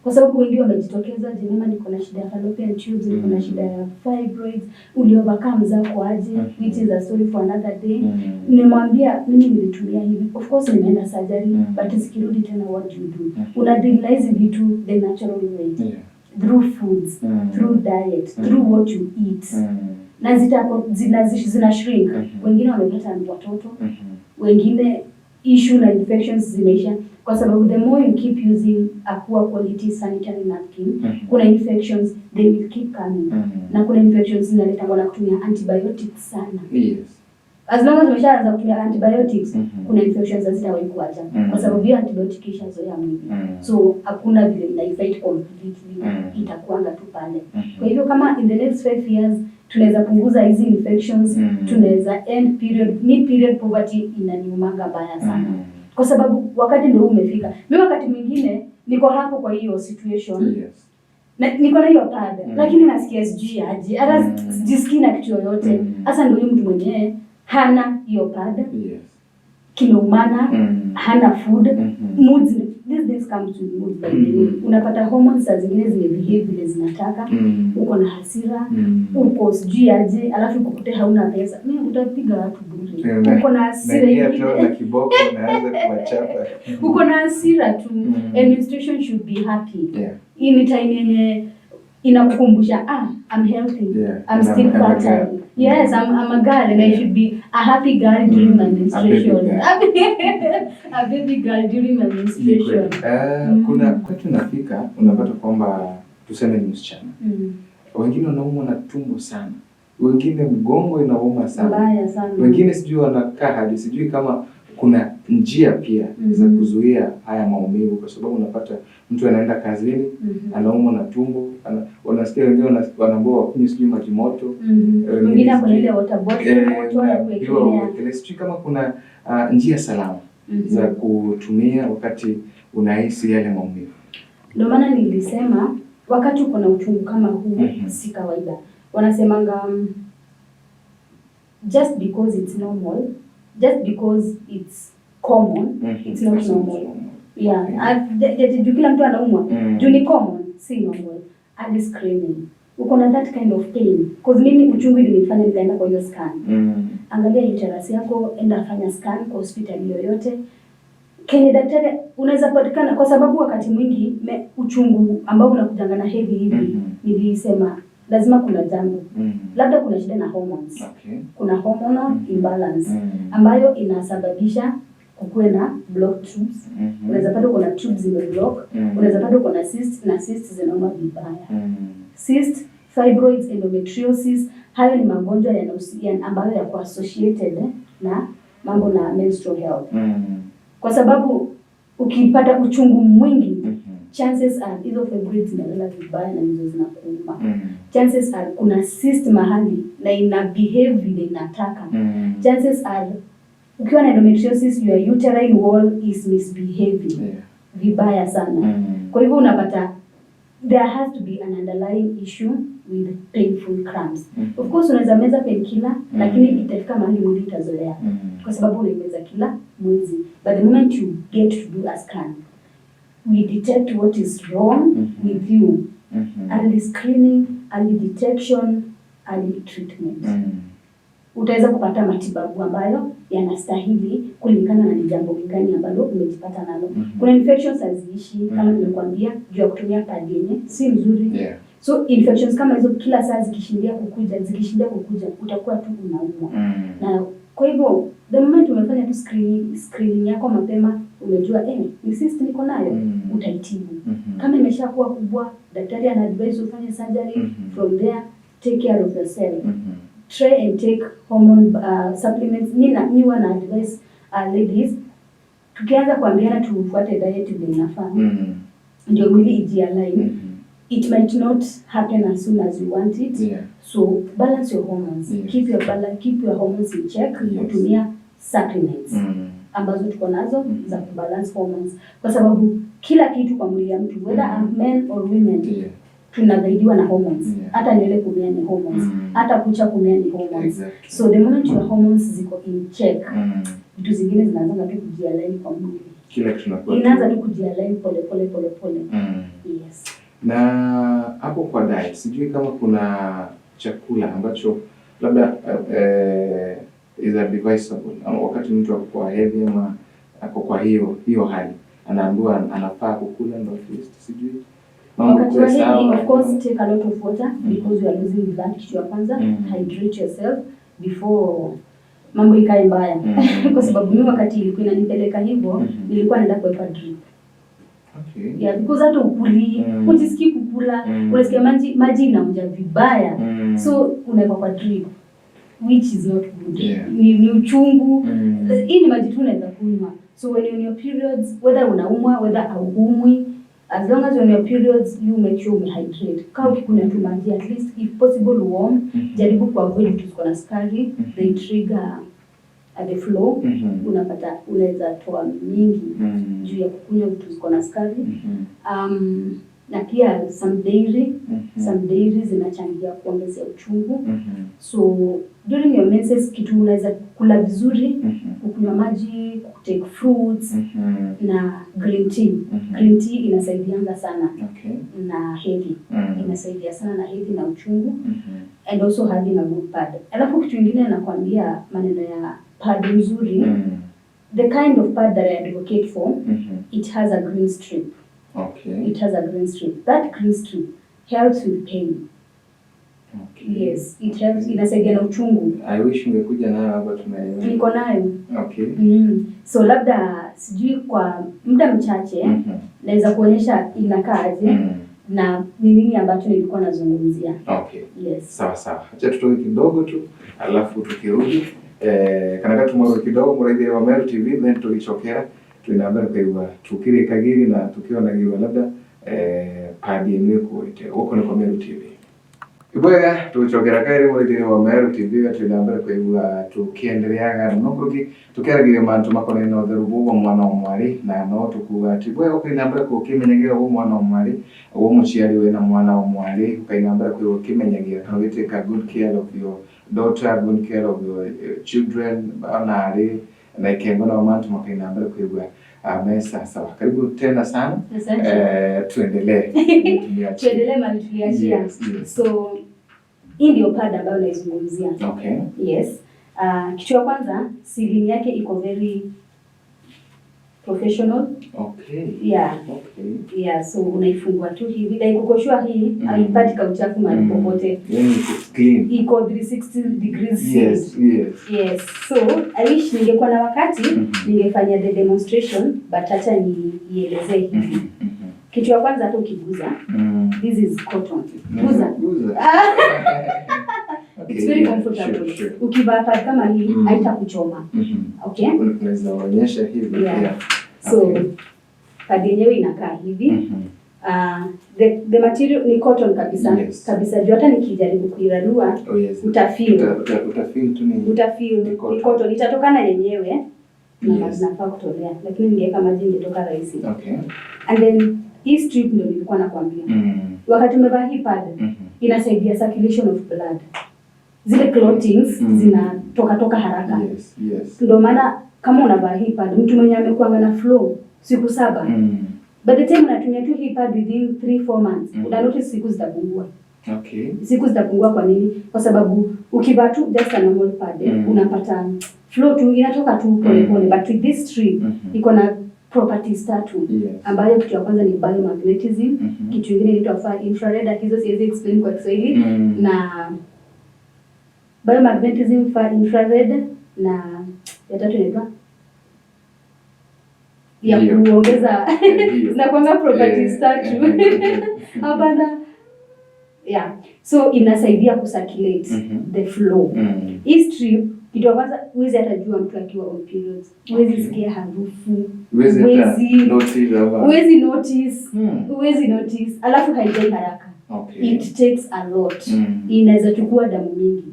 kwa sababu wengi wamejitokeza, "Jemima, niko na shida ya fallopian tubes, niko na shida ya fibroids, uliovercome zako aje?" Which is a story for another day. Nimwambia mimi nilitumia hivi, of course nimeenda surgery, but zikirudi tena, what do you do? Una deal na hizi vitu the natural way, through foods, through diet, through what you eat, na zina shrink. Wengine wamepata watoto, wengine issue na infections zimeisha, kwa sababu the more you keep using a poor quality sanitary napkin, kuna infections, they will keep coming, na kuna infections zinaletangwa na kutumia antibiotics sana. As long as umeshaanza kutumia antibiotics, kuna infections hazitawahi kuacha, kwa sababu hiyo antibiotic ishazoea mwili. So hakuna vile inaifight completely, itakuanga tu pale. Kwa hivyo kama in the next 5 years tunaweza punguza hizi infections, tunaweza end period mi period poverty inaniumanga mbaya sana, kwa sababu wakati ndio umefika. Mi wakati mwingine niko hapo kwa hiyo situation, na niko na hiyo pad, lakini nasikia sijui aje, hata sijisikii na kitu yoyote. Sasa ndio huyu mtu mwenyewe hana hiyo pad, kimeumana, hana food, moods. These things come to moods, by the way. Unapata hormones saa zingine zimebehave vile zinataka, uko na hasira, uko sijui aje, alafu ukukute hauna pesa, mimi utapiga watu bure. Uko na hasira Naingia tu ingine. Na kiboko, naanza kuwachapa. Uko na hasira tu. And menstruation should be happy. Hii ni time yenye inakukumbusha, ah, I'm healthy. I'm And still I'm a fertile. girl. Yes, I'm a girl and I should be a happy girl during my A baby menstruation. Girl. A baby girl during my Ni menstruation. kweli. Kuna wakati unafika unapata kwamba tuseme ni msichana, wengine wanaumwa na tumbo sana, wengine mgongo inauma sana, Mbaya sana. Wengine sijui wanakaa hadi sijui kama kuna njia pia za kuzuia haya maumivu, kwa sababu unapata mtu anaenda kazini, anaumwa na tumbo, unasikia wengine wanaambiwa wakunywe sijui maji moto, wengine Mwingine ako na sijui- ile water bottle moto ya unaambiwa kuwekelea. uwekelee. Sijui kama kuna njia salama za kutumia wakati unahisi yale maumivu. Ndio maana nilisema wakati uko na uchungu kama huu, si kawaida. Wanasemanga just because it's normal, just because it's common, it's not It's not normal. Normal. Yeah, juu kila mtu anaumwa. Juu ni common, si normal. Early screening. Uko na that kind of pain. 'Cause mimi uchungu ilinifanya nikaenda kwa hiyo scan. Angalia uterus yako, enda fanya scan kwa hospitali yoyote. Kenye daktari unaweza patikana, kwa sababu wakati mwingi uchungu ambao unakujanga na hedhi hivi, nilisema lazima kuna jambo. Labda kuna shida na hormones. Kuna hormonal imbalance ambayo inasababisha kukuwe na blocked tubes. Unaweza pata uko na tubes zimeblock. Unaweza pata uko na cyst, na cyst zinauma vibaya. Cyst, fibroids, endometriosis, hayo ni magonjwa ambayo yako associated na mambo na menstrual health. Kwa sababu ukipata uchungu mwingi, chances are hizo fibroids zinalala vibaya na ndizo zinakuuma. Chances are kuna cyst mahali na ina behave vile inataka. Chances are ukiwa na endometriosis, your uterine wall is misbehaving vibaya sana. Kwa hivyo unapata there has to be an underlying issue with painful cramps. Of course unaweza meza painkiller, lakini itafika mahali mwili itazoea, kwa sababu unaimeza kila mwezi. But the moment you get to do a scan, we detect what is wrong with you. Early screening, early detection, early treatment. Utaweza kupata matibabu ambayo yanastahili kulingana na ni jambo gani ambalo umejipata nalo. Kuna infections haziishi, kama nimekuambia juu ya kutumia pad yenye si mzuri. So infections kama hizo kila saa zikishindia kukuja, utakuwa tu unaumwa. Na kwa hivyo the moment umefanya tu screening yako mapema, umejua ni cyst niko nayo, utaitibu. Kama imeshakuwa kubwa, daktari ana advise ufanye surgery. From there, take care of yourself. Try and take hormone supplements. Mi huwa na advise ladies Tukianza kuambiana tufuate diet vile inafaa, ndio mwili ijialign, it might not happen as soon as you want it. So balance your hormones. Keep your hormones in check kutumia supplements ambazo tuko nazo za kubalance hormones, kwa sababu kila kitu kwa mwili ya mtu, whether men or women, tunasaidiwa na hormones. Hata nywele kumea ni hormones, hata kucha kumea ni hormones. So the moment your hormones ziko in check, vitu zingine zinaanza tu kujialign kwa mwili. Kila kitu inakuwa Inaanza tu kujialign pole pole pole pole. Yes. Na hapo kwa diet, sijui kama kuna chakula ambacho labda is advisable ama wakati mtu ako kwa hedhi ama ako kwa hiyo hiyo hali, anaambiwa anafaa kukula ndo at least sijui mambo Wakati wa ikuwe hedhi, sawa. Of course, take a lot of water because you are losing blood. Kitu ya kwanza, hydrate yourself before mambo ikae mbaya, kwa sababu mimi wakati ilikuwa inanipeleka hivyo, nilikuwa naenda kuweka drip. Yeah, because hata ukuli, hujisikii kukula, unasikia maji maji inaonja vibaya. So unaweka kwa drip, which is not good. Ni uchungu. Hii ni maji tu unaweza kunywa. So when you're on your periods, whether unaumwa, whether hauumwi, as long as you're on your periods, you make sure umehydrate. Kaa ukikunywa tu maji, at least if possible warm. Jaribu kuavoid vitu ziko na sukari, they trigger the flow. Unapata unaweza toa mingi juu ya kukunywa vitu ziko na sukari. Na pia some dairy, some dairy zinachangia kuongezea uchungu. So during your menses, kitu unaweza kula vizuri, kukunywa maji, kutake fruits na green tea. Green tea inasaidianga sana na hedhi. Inasaidia sana na hedhi na uchungu and also having a good pad. Alafu kitu ingine nakwambia, maneno ya pad nzuri, the kind of pad that I advocate for, it has a green strip. It has a green strip. That green strip helps with pain. Yes, it helps, inasaidia na uchungu. I wish ungekuja nayo hapa tunaiona. Niko nayo. So labda sijui kwa muda mchache naweza kuonyesha inakaa aje na ni nini ambacho nilikuwa nazungumzia. Yes. Sawa sawa. Acha tutoke kidogo tu, alafu tukirudi kana tumoro kidogo muraithire wa Meru TV, then tugichokera twina mbere kuigua tukirikagiri na tukionagirwa labda padi ĩno ĩkuĩte gũkũ nĩ kwa Meru TV. Ibwega tugucokera kairi muraithire wa Meru TV, twina mbere kuigua tukiendeleaga no kugi tukiaragiria mantu makonainie na utheru bwa mwana wa mwari, na no tukuga ati bwega ukaina mbere kukimenyagira bwa mwana wa mwari, uwo muciari wina mwana wa mwari, ukaina mbere kuigua ukimenyagira kana ũgĩtake good care of your daughter, good care of your children, ona na ikengo na mantu makaina mbere kuigua mesa sawa. Karibu tena sana. Asante. Tuendelee. Tuendelee mahali tuliachia. Yes. So hii ndio pad ambayo naizungumzia. Yes. Kitu ya kwanza, sealing yake iko very professional. Yeah. Yeah, so unaifungua tu hivi, like uko sure hii haipati kauchafu mahali popote. Yani it's clean. Iko 360 degrees sealed. Yes. So I wish ningekuwa na wakati ningefanya the demonstration, but acha nielezee hivi. Kitu ya kwanza, hata ukiguza, this is cotton. Guza. Guza. It's very comfortable. Ukivaa pad kama hii, haitakuchoma. Okay? Unaweza onyesha hivi Yeah. pia. So pad yenyewe inakaa hivi. The material ni cotton kabisa. Kabisa, juu hata nikijaribu kuirarua, Oh, yes. utafeel. Utafeel tu ni Utafeel ni ni cotton. cotton, itatokana yenyewe na nafaa kutolea, lakini ningeweka maji ingetoka rahisi. And then hii strip ndio nilikuwa nakwambia. Wakati umevaa hii pad, inasaidia circulation of blood. Zile clottings zinatoka toka haraka. Ndio maana kama unavaa hii pad, mtu mwenye amekuanga na flow siku 7, by the time unatumia tu hii pad, within 3 4 months, una notice siku zitapungua. Siku zitapungua. Kwa nini? Kwa sababu ukivaa tu just a normal pad, unapata flow tu inatoka tu pole pole, but with this strip, iko na properties tatu, ambayo kitu ya kwanza ni biomagnetism, kitu kingine inaitwa far infrared, hizo siwezi explain kwa Kiswahili, na biomagnetism, far infrared, na ya tatu inaitwa ya kuongeza, zinakuanga properties tatu. Hapana, yeah, so inasaidia kucirculate the flow. Hii strip Kitu ya kwanza, huwezi hata jua mtu akiwa on periods. Huwezi sikia harufu. Huwezi hata notice ama Huwezi notice. Huwezi notice. Alafu haijai haraka. It takes a lot. Inaweza chukua damu mingi.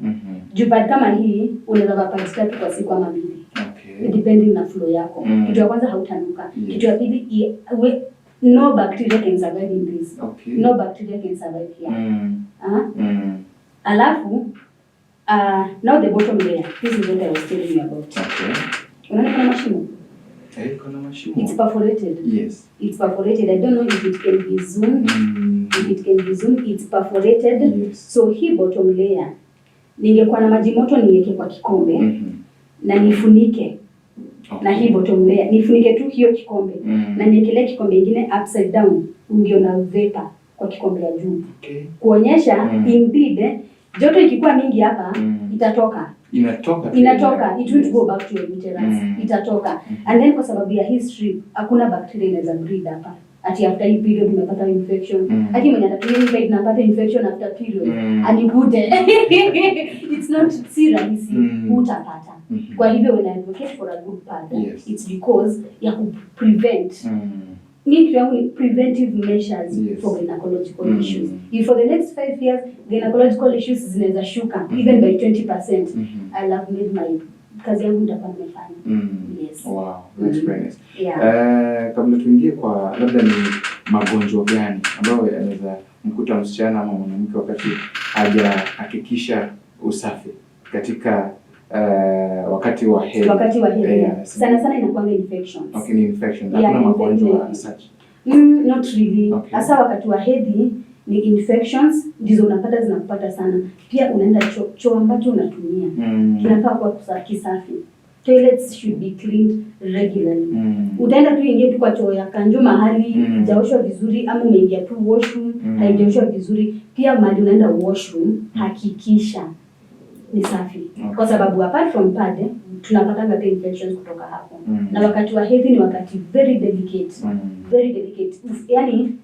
Juu pad kama hii unaweza vaa pads tatu kwa siku ama mbili. Depending na flow yako. Kitu ya kwanza, hautanuka. Kitu ya pili, no bacteria can survive in this. No bacteria can survive here. Ah? Alafu now the bottom layer. This is what I was telling you about. Unaona kuna mashimo? Eh, kuna mashimo. It's perforated. It's perforated. I don't know if it can be zoomed. If it can be zoomed, it's perforated. So hii bottom layer, ningekuwa na maji moto niweke kwa kikombe na nifunike na hii bottom layer, nifunike tu hiyo kikombe na niekelee kikombe ingine upside down, ungeona vapor kwa kikombe ya juu kuonyesha indeed joto ikikuwa mingi hapa itatoka. Inatoka tu Inatoka. Yenyewe. It won't go back to your uterus. Itatoka. And then kwa sababu ya hii strip, hakuna bacteria inaweza breed hapa ati after hii period umepata infection. Ati mwenye atatumia hii pad napata infection after period anikute. It's not, si rahisi. Utapata. Kwa hivyo when I advocate for a good pad, it's because ya ku prevent. Mi kitu yangu ni preventive measures for gynecological issues. If for the next 5 years gynecological issues zinaweza shuka even by 20%, I'll have made my kazi yangu, nitakuwa nimefanya. Yes. Wow, that's very nice. Yeah. Kabla tuingie kwa labda ni magonjwa gani ambayo yanaweza mkuta msichana ama mwanamke wakati hajahakikisha usafi katika wakati wa hedhi. Wakati wa hedhi. Yeah, Sana sana inakuanga infections. Okay, ni infection. Yeah, Hakuna magonjwa infection. such. Not really. Hasa wakati wa hedhi ni infections ndizo unapata, zinakupata sana. Pia unaenda choo, choo ambacho unatumia kinafaa kuwa kisafi. Toilets should be cleaned regularly. Utaenda tu ingie tu kwa choo ya kanjo mahali haijaoshwa vizuri, ama umeingia tu washroom haijaoshwa vizuri. Pia mahali unaenda washroom, hakikisha ni safi. Kwa sababu apart from pad, tunapatanga pia infections kutoka hapo. Na wakati wa hedhi ni wakati very delicate. Very delicate. Yaani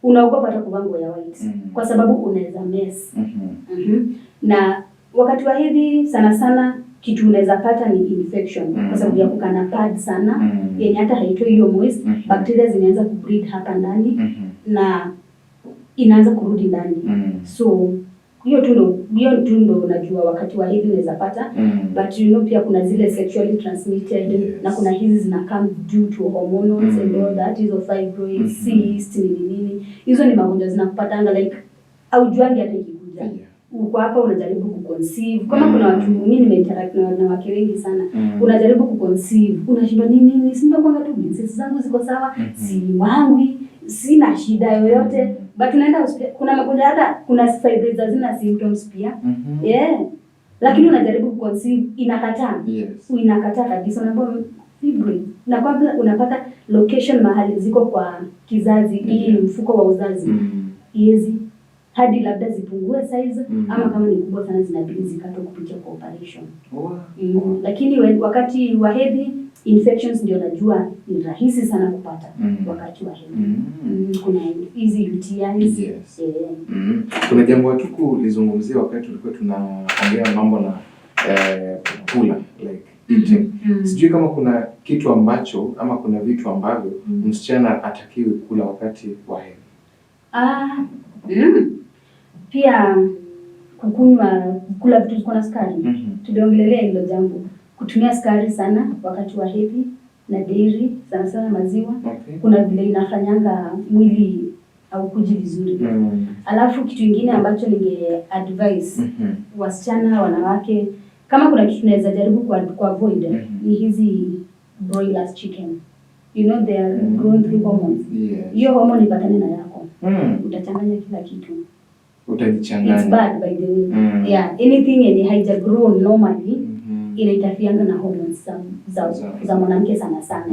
unaogopa hata kuvaa nguo ya white kwa sababu unaweza mess. Na wakati wa hedhi sana sana kitu unaweza pata ni infection kwa sababu ya kukaa na pad sana yenye hata haitoi hiyo moist. Bacteria zimeanza kubreed hapa ndani na inaanza kurudi ndani. So hiyo tu ndo unajua wakati wa hedhi unaweza pata. But you know pia kuna zile sexually transmitted na kuna hizi zina come due to hormonals and all that, hizo fibroids, cyst, nini nini, hizo ni magonjwa zinakupatanga like aujuangi hata ikikuja. Uko hapa unajaribu kuconceive, kama kuna watu, mimi nimeinteract na wanawake wengi sana, unajaribu kuconceive, unashindwa nini nini, si ndio kwanga tu menses zangu ziko sawa, si wangwi, sina shida yoyote, but unaenda hospitali, kuna magonjwa, hata kuna fibroids hazina symptoms pia. Yeah, lakini unajaribu kuconceive, inakataa. Inakataa kabisa. Unaambiwa fibroid, na kwanza unapata location mahali ziko kwa kizazi, hii mfuko wa uzazi, iezi hadi labda zipungue size ama kama ni kubwa sana zinabidi zikatwe kupitia kwa operation. Lakini wakati wa hedhi infections ndio najua ni rahisi sana kupata wakati wa hedhi. Kuna hizi UTIs. Eh. Kuna jambo hatukulizungumzia wakati tulikuwa tunaongea mambo na kula, like eating. Sijui kama kuna kitu ambacho ama kuna vitu ambavyo msichana atakiwi kula wakati wa hedhi. Ah. Pia kukunywa, kula vitu ziko na sukari. Tuliongelelea hilo jambo. Kutumia sukari sana wakati wa hedhi na dairy, sana sana maziwa. Kuna vile inafanyanga mwili haukuji vizuri. Alafu kitu ingine ambacho ninge advise wasichana, wanawake, kama kuna kitu tunaweza jaribu kwa avoid ni hizi broilers chicken. You know they are grown through hormones. Hiyo hormone ipatane na yako, utachanganya kila kitu. Utajichanganya. It's bad, by the way. Yeah, anything yenye haija grow normally inainterfereanga na hormones za mwanamke sana sana.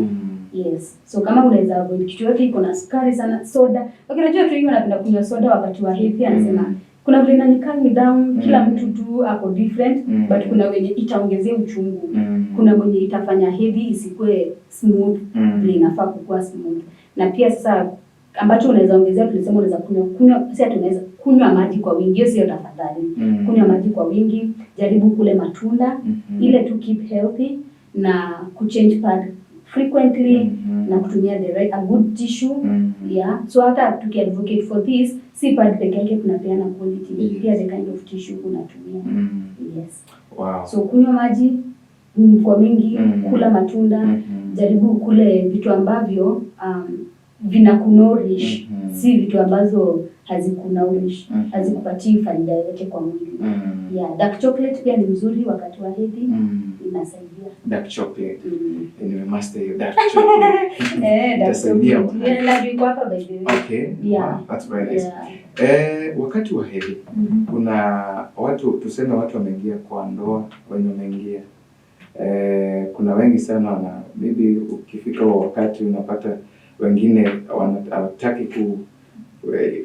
Yes. So kama unaweza avoid kitu yote iko na sukari sana, soda. Okay, najua watu wengi wanapenda kunywa soda wakati wa hedhi, anasema kuna vile inani calm me down, kila mtu tu ako different, but kuna wenye itaongezea uchungu. Kuna mwenye itafanya hedhi isikuwe smooth vile inafaa kukuwa smooth. Na pia sasa Ambacho unaweza ongezea, tulisema unaweza kunywa, si ati unaweza kunywa maji kwa wingi, hiyo sio tafadhali. Kunywa maji kwa wingi, jaribu kule matunda, ile to keep healthy na kuchange pad frequently na kutumia the right, a good tissue. Yeah, so hata tukiadvocate for this, si pad peke yake tunapeana quality, pia the kind of tissue unatumia. Yes. So kunywa maji kwa wingi, kula matunda, jaribu kule vitu ambavyo vinakunourish, si vitu ambazo hazikunourish, hazikupatii faida yoyote kwa mwili. Yeah, dark chocolate pia ni mzuri wakati wa hedhi, inasaidia. Dark chocolate. Nimemaster hiyo dark chocolate. Eh, dark Itasaidia chocolate. mahali. Yeah, na iko hapa by the way. Okay. Yeah. Wow, that's very nice. Yeah. Wakati wa hedhi kuna watu, tuseme watu wameingia kwa ndoa, wenye wameingia, kuna wengi sana wana, maybe ukifika huo wakati unapata wengine hawataki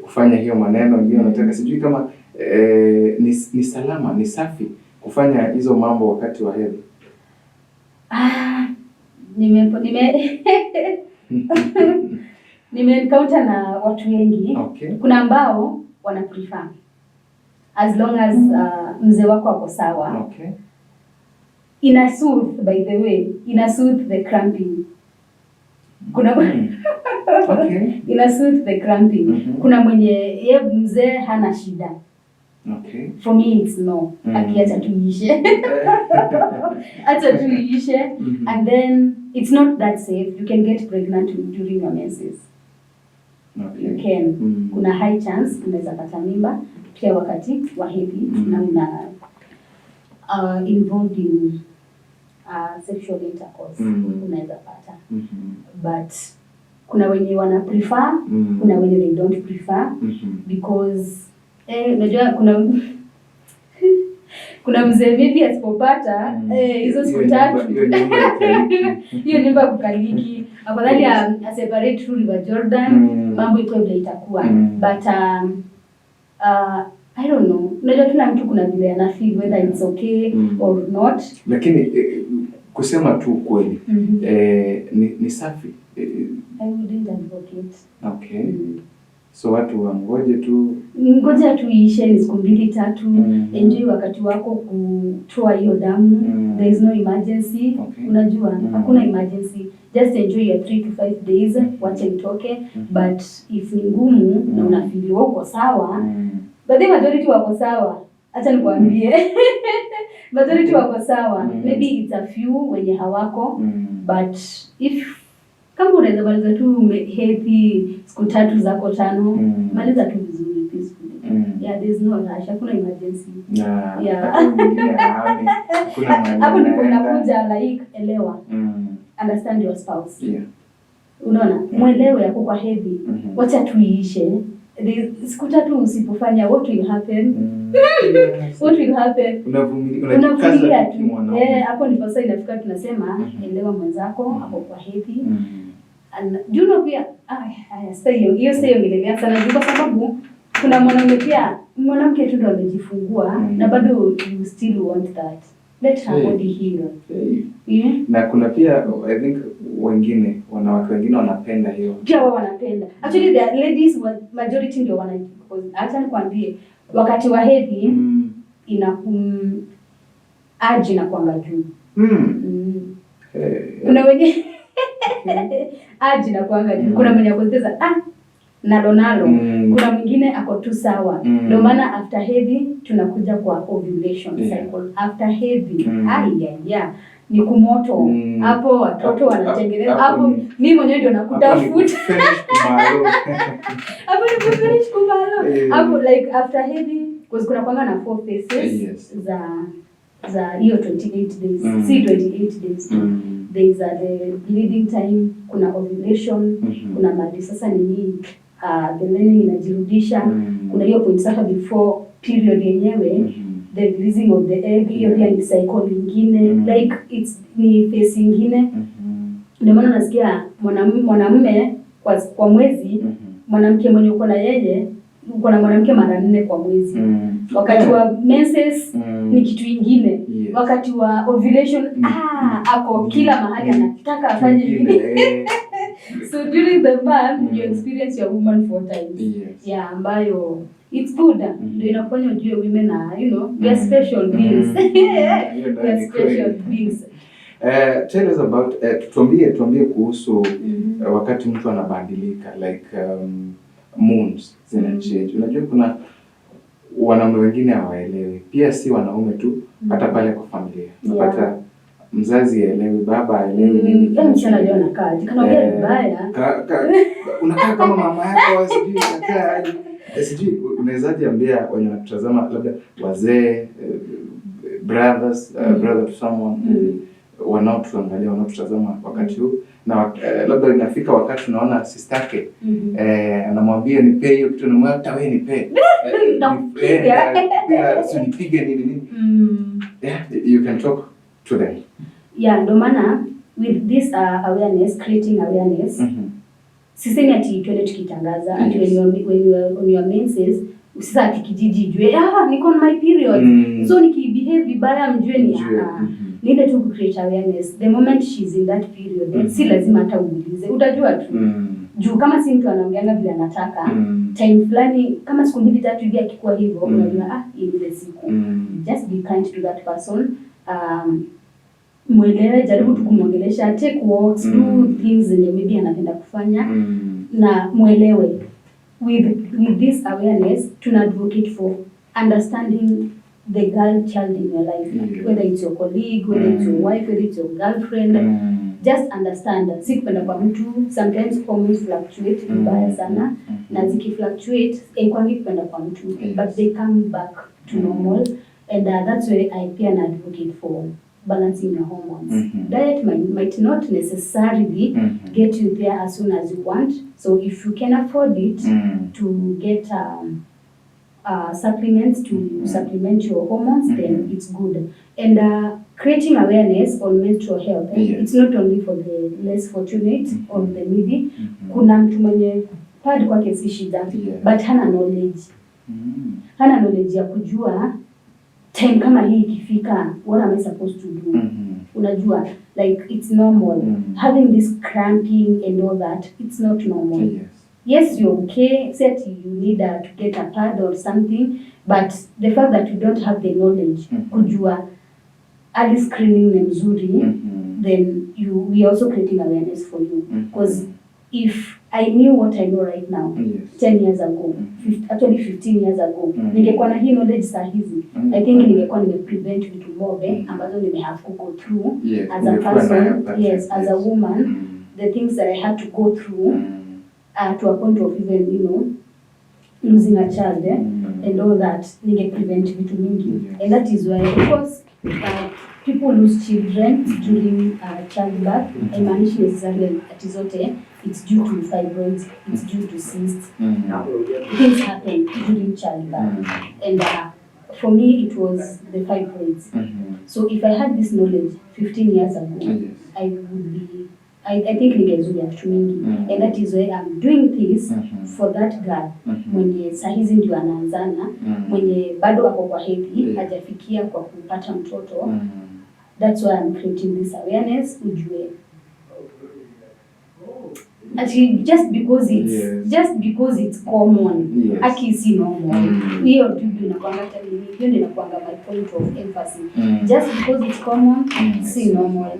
kufanya hiyo maneno, wengine wanataka, sijui kama ni salama, ni safi kufanya hizo mambo wakati wa hedhi. Ah, nime encounter na watu wengi. Kuna ambao wana prefer as long as mzee wako ako sawa. Ina soothe, by the way, ina soothe the cramping. Kuna ina soothe the cramping. Kuna mwenye ye mzee hana shida. For me it's no. Akiacha tu iishe. Acha tu iishe. And then it's not that safe. You can get pregnant during your menses. You can. Kuna high chance unaweza pata mimba pia wakati wa hedhi na una involved in sexual intercourse, unaweza pata. But kuna wenye wana prefer, kuna wenye they don't prefer because unajua kuna mzee maybe asipopata hizo siku Hiyo 3 hiyo nyumba haikaliki. Hiyo nyumba kukaliki, afadhali a separate through River Jordan, mambo iko vile itakuwa. But I don't know, unajua kila mtu kuna vile ana feel whether it's okay or not. Lakini kusema tu kweli, ni safi? I wouldn't advocate. So watu wangoje tu. Ngoja tu iishe, ni siku 2, 3. Enjoy wakati wako kutoa hiyo damu. There is no emergency. Unajua, hakuna emergency, just enjoy your 3 to 5 days, wache itoke. But if ni ngumu na unafeel uko sawa, but the majority wako sawa, acha nikwambie, majority wako sawa. Maybe it's a few wenye hawako. But if kama unaweza maliza tu hedhi siku 3 zako 5, maliza tu vizuri, peacefully. Yeah, there's no rush, hakuna emergency. Na Yeah. hata huyu mwingine ahame, hakuna mahali Hapo ndipo anaenda. inakuja, like, elewa, understand your spouse. Unaona, mwelewe yako kwa hedhi. Wacha tuiishe. Siku 3 usipofanya, what will happen? What will happen? Unavumilia, unajikaza Unavumilia tu tu. kimwanaume. Eh, hapo ndipo sasa inafika tunasema elewa mwenzako ako kwa hedhi. And do you know pia, haya, sasa hiyo sitaiongelelea sana juu kwa sababu kuna mwanaume pia, mwanamke tu ndo amejifungua na bado you still want that. Let her body heal. Hey. Yeah. Na kuna pia, I think wengine, wanawake wengine wanapenda hiyo. Pia wao wanapenda. Actually the ladies majority ndio wana, acha nikwambie, wakati wa hedhi ina urge inakuanga juu. Hey. Kuna wenye urge inakuanga juu. Kuna mwenye akoteza nalo nalo. Kuna mwingine ako tu sawa. Ndio maana after hedhi tunakuja kwa ovulation cycle. After hedhi, ai ya ni kumoto. Hapo watoto wanatengeneza Hapo hapo, mimi mwenyewe ndio hapo ni nakutafuta. Kufinish kumalo. Hapo ni kufinish kumalo. Hapo like after hedhi, because kuna kwanga na four phases za hiyo 28 days. Si 28 days tu. There is the bleeding time, kuna ovulation, kuna mali sasa nini, the lining inajirudisha. Kuna hiyo point sasa before period yenyewe, the releasing of the egg, hiyo pia ni cycle ingine. Like it's ni phase ingine. Ndio maana nasikia mwanamume kwa mwezi, mwanamke mwenye uko na yeye, uko na mwanamke mara 4 kwa mwezi. Wakati wa menses ni kitu ingine. Wakati wa ovulation, ako kila mahali, anataka afanye Kingine, nini. So during the month you experience your woman four times. Yeah, ambayo it's good. Ndio inakufanya ujue women are, we are special beings. Hiyo ndio We are ni kweli. special beings. Tell us about tuambie kuhusu wakati mtu anabadilika, like moons zina change. Unajua kuna wanaume wengine hawaelewi, pia si wanaume tu, hata pale kwa familia unapata mzazi haelewi, baba haelewi nini Yaani msichana kinachoendelea. leo anakaa kanaongea vibaya. Unakaa kama mama yako, sijui unakaa aje. Sijui unawezaje ambia wenye wanatutazama, labda wazee, brothers, brother to someone, wanaotuangalia, wanaotutazama wakati huu, na labda inafika wakati unaona sistake anamwambia nipee hiyo kitu, namwambia hata wewe nipee. Nitakupiga. Si nipige nini nini. Yeah, you can talk to them. Yeah, ndo maana with this awareness, creating awareness, sisemi ati twende tukitangaza ati when you are on your menses, sasa ati kijiji ijue, "Ah, niko on my period, so nikibehave vibaya mjue ni Mjue. ah." Ni ile tu create awareness. The moment she's in that period, si lazima hata uulize, utajua tu, juu kama si mtu anaongeanga vile anataka, time fulani kama siku mbili tatu hivi akikuwa hivyo, unajua, ah, hii ni ile siku. Just be kind to that person, mwelewe, jaribu tu kumwongelesha, take walks, do things zenye maybe anapenda kufanya, na mwelewe. With this awareness, tuna advocate for understanding the girl child in your life, whether it's your colleague, whether it's your wife, whether it's your girlfriend. Just understand, si kupenda kwa mtu. Sometimes hormones fluctuate vibaya sana, na zikifluctuate haikwangi kupenda kwa mtu, but they come back to normal, and that's why I pia na advocate for balancing your hormones. Diet might not necessarily get you there as soon as you want, so if you can afford it to get supplements to supplement your hormones, then it's good. And creating awareness on menstrual health, it's not only for the less fortunate or the needy. Kuna mtu mwenye pad kwake si shida, but hana knowledge, hana knowledge ya kujua time kama hii ikifika, what am I supposed to do? Unajua, like, it's normal having this cramping and all that, it's not normal. Yes, you're okay, say ati you need to get a pad or something, but the fact that you don't have the knowledge kujua early screening ni mzuri, then you we are also creating awareness for you, because if I knew what I know right now 10 years ago, actually 15 years ago, ningekuwa na hii knowledge saa hizi, I think ningekuwa nimeprevent vitu mob ambazo nime have to go through as a Ungekuwa nayo person, that yes, as a woman, the things that I had to go through to a point of even losing a child, and all that, ninge prevent vitu mingi. And that is why, of course, people lose children during childbirth. Haimaanishi necessarily ati zote it's due to fibroids, it's due to cysts. Things happen during childbirth, and for me it was the fibroids. So if I had this knowledge 15 years ago, I would be I think ningezuia vitu mingi. And that is why I'm doing this, for that girl mwenye sahizi ndio anaanzana, mwenye bado ako kwa hedhi, hajafikia kwa kupata mtoto. That's why I'm creating this awareness, ujue ati just because it's just because it's common, aki si normal. Hiyo tu ndio inakuanga, hata nini, hiyo ndio inakuanga my point of emphasis. Just because it's common, si normal.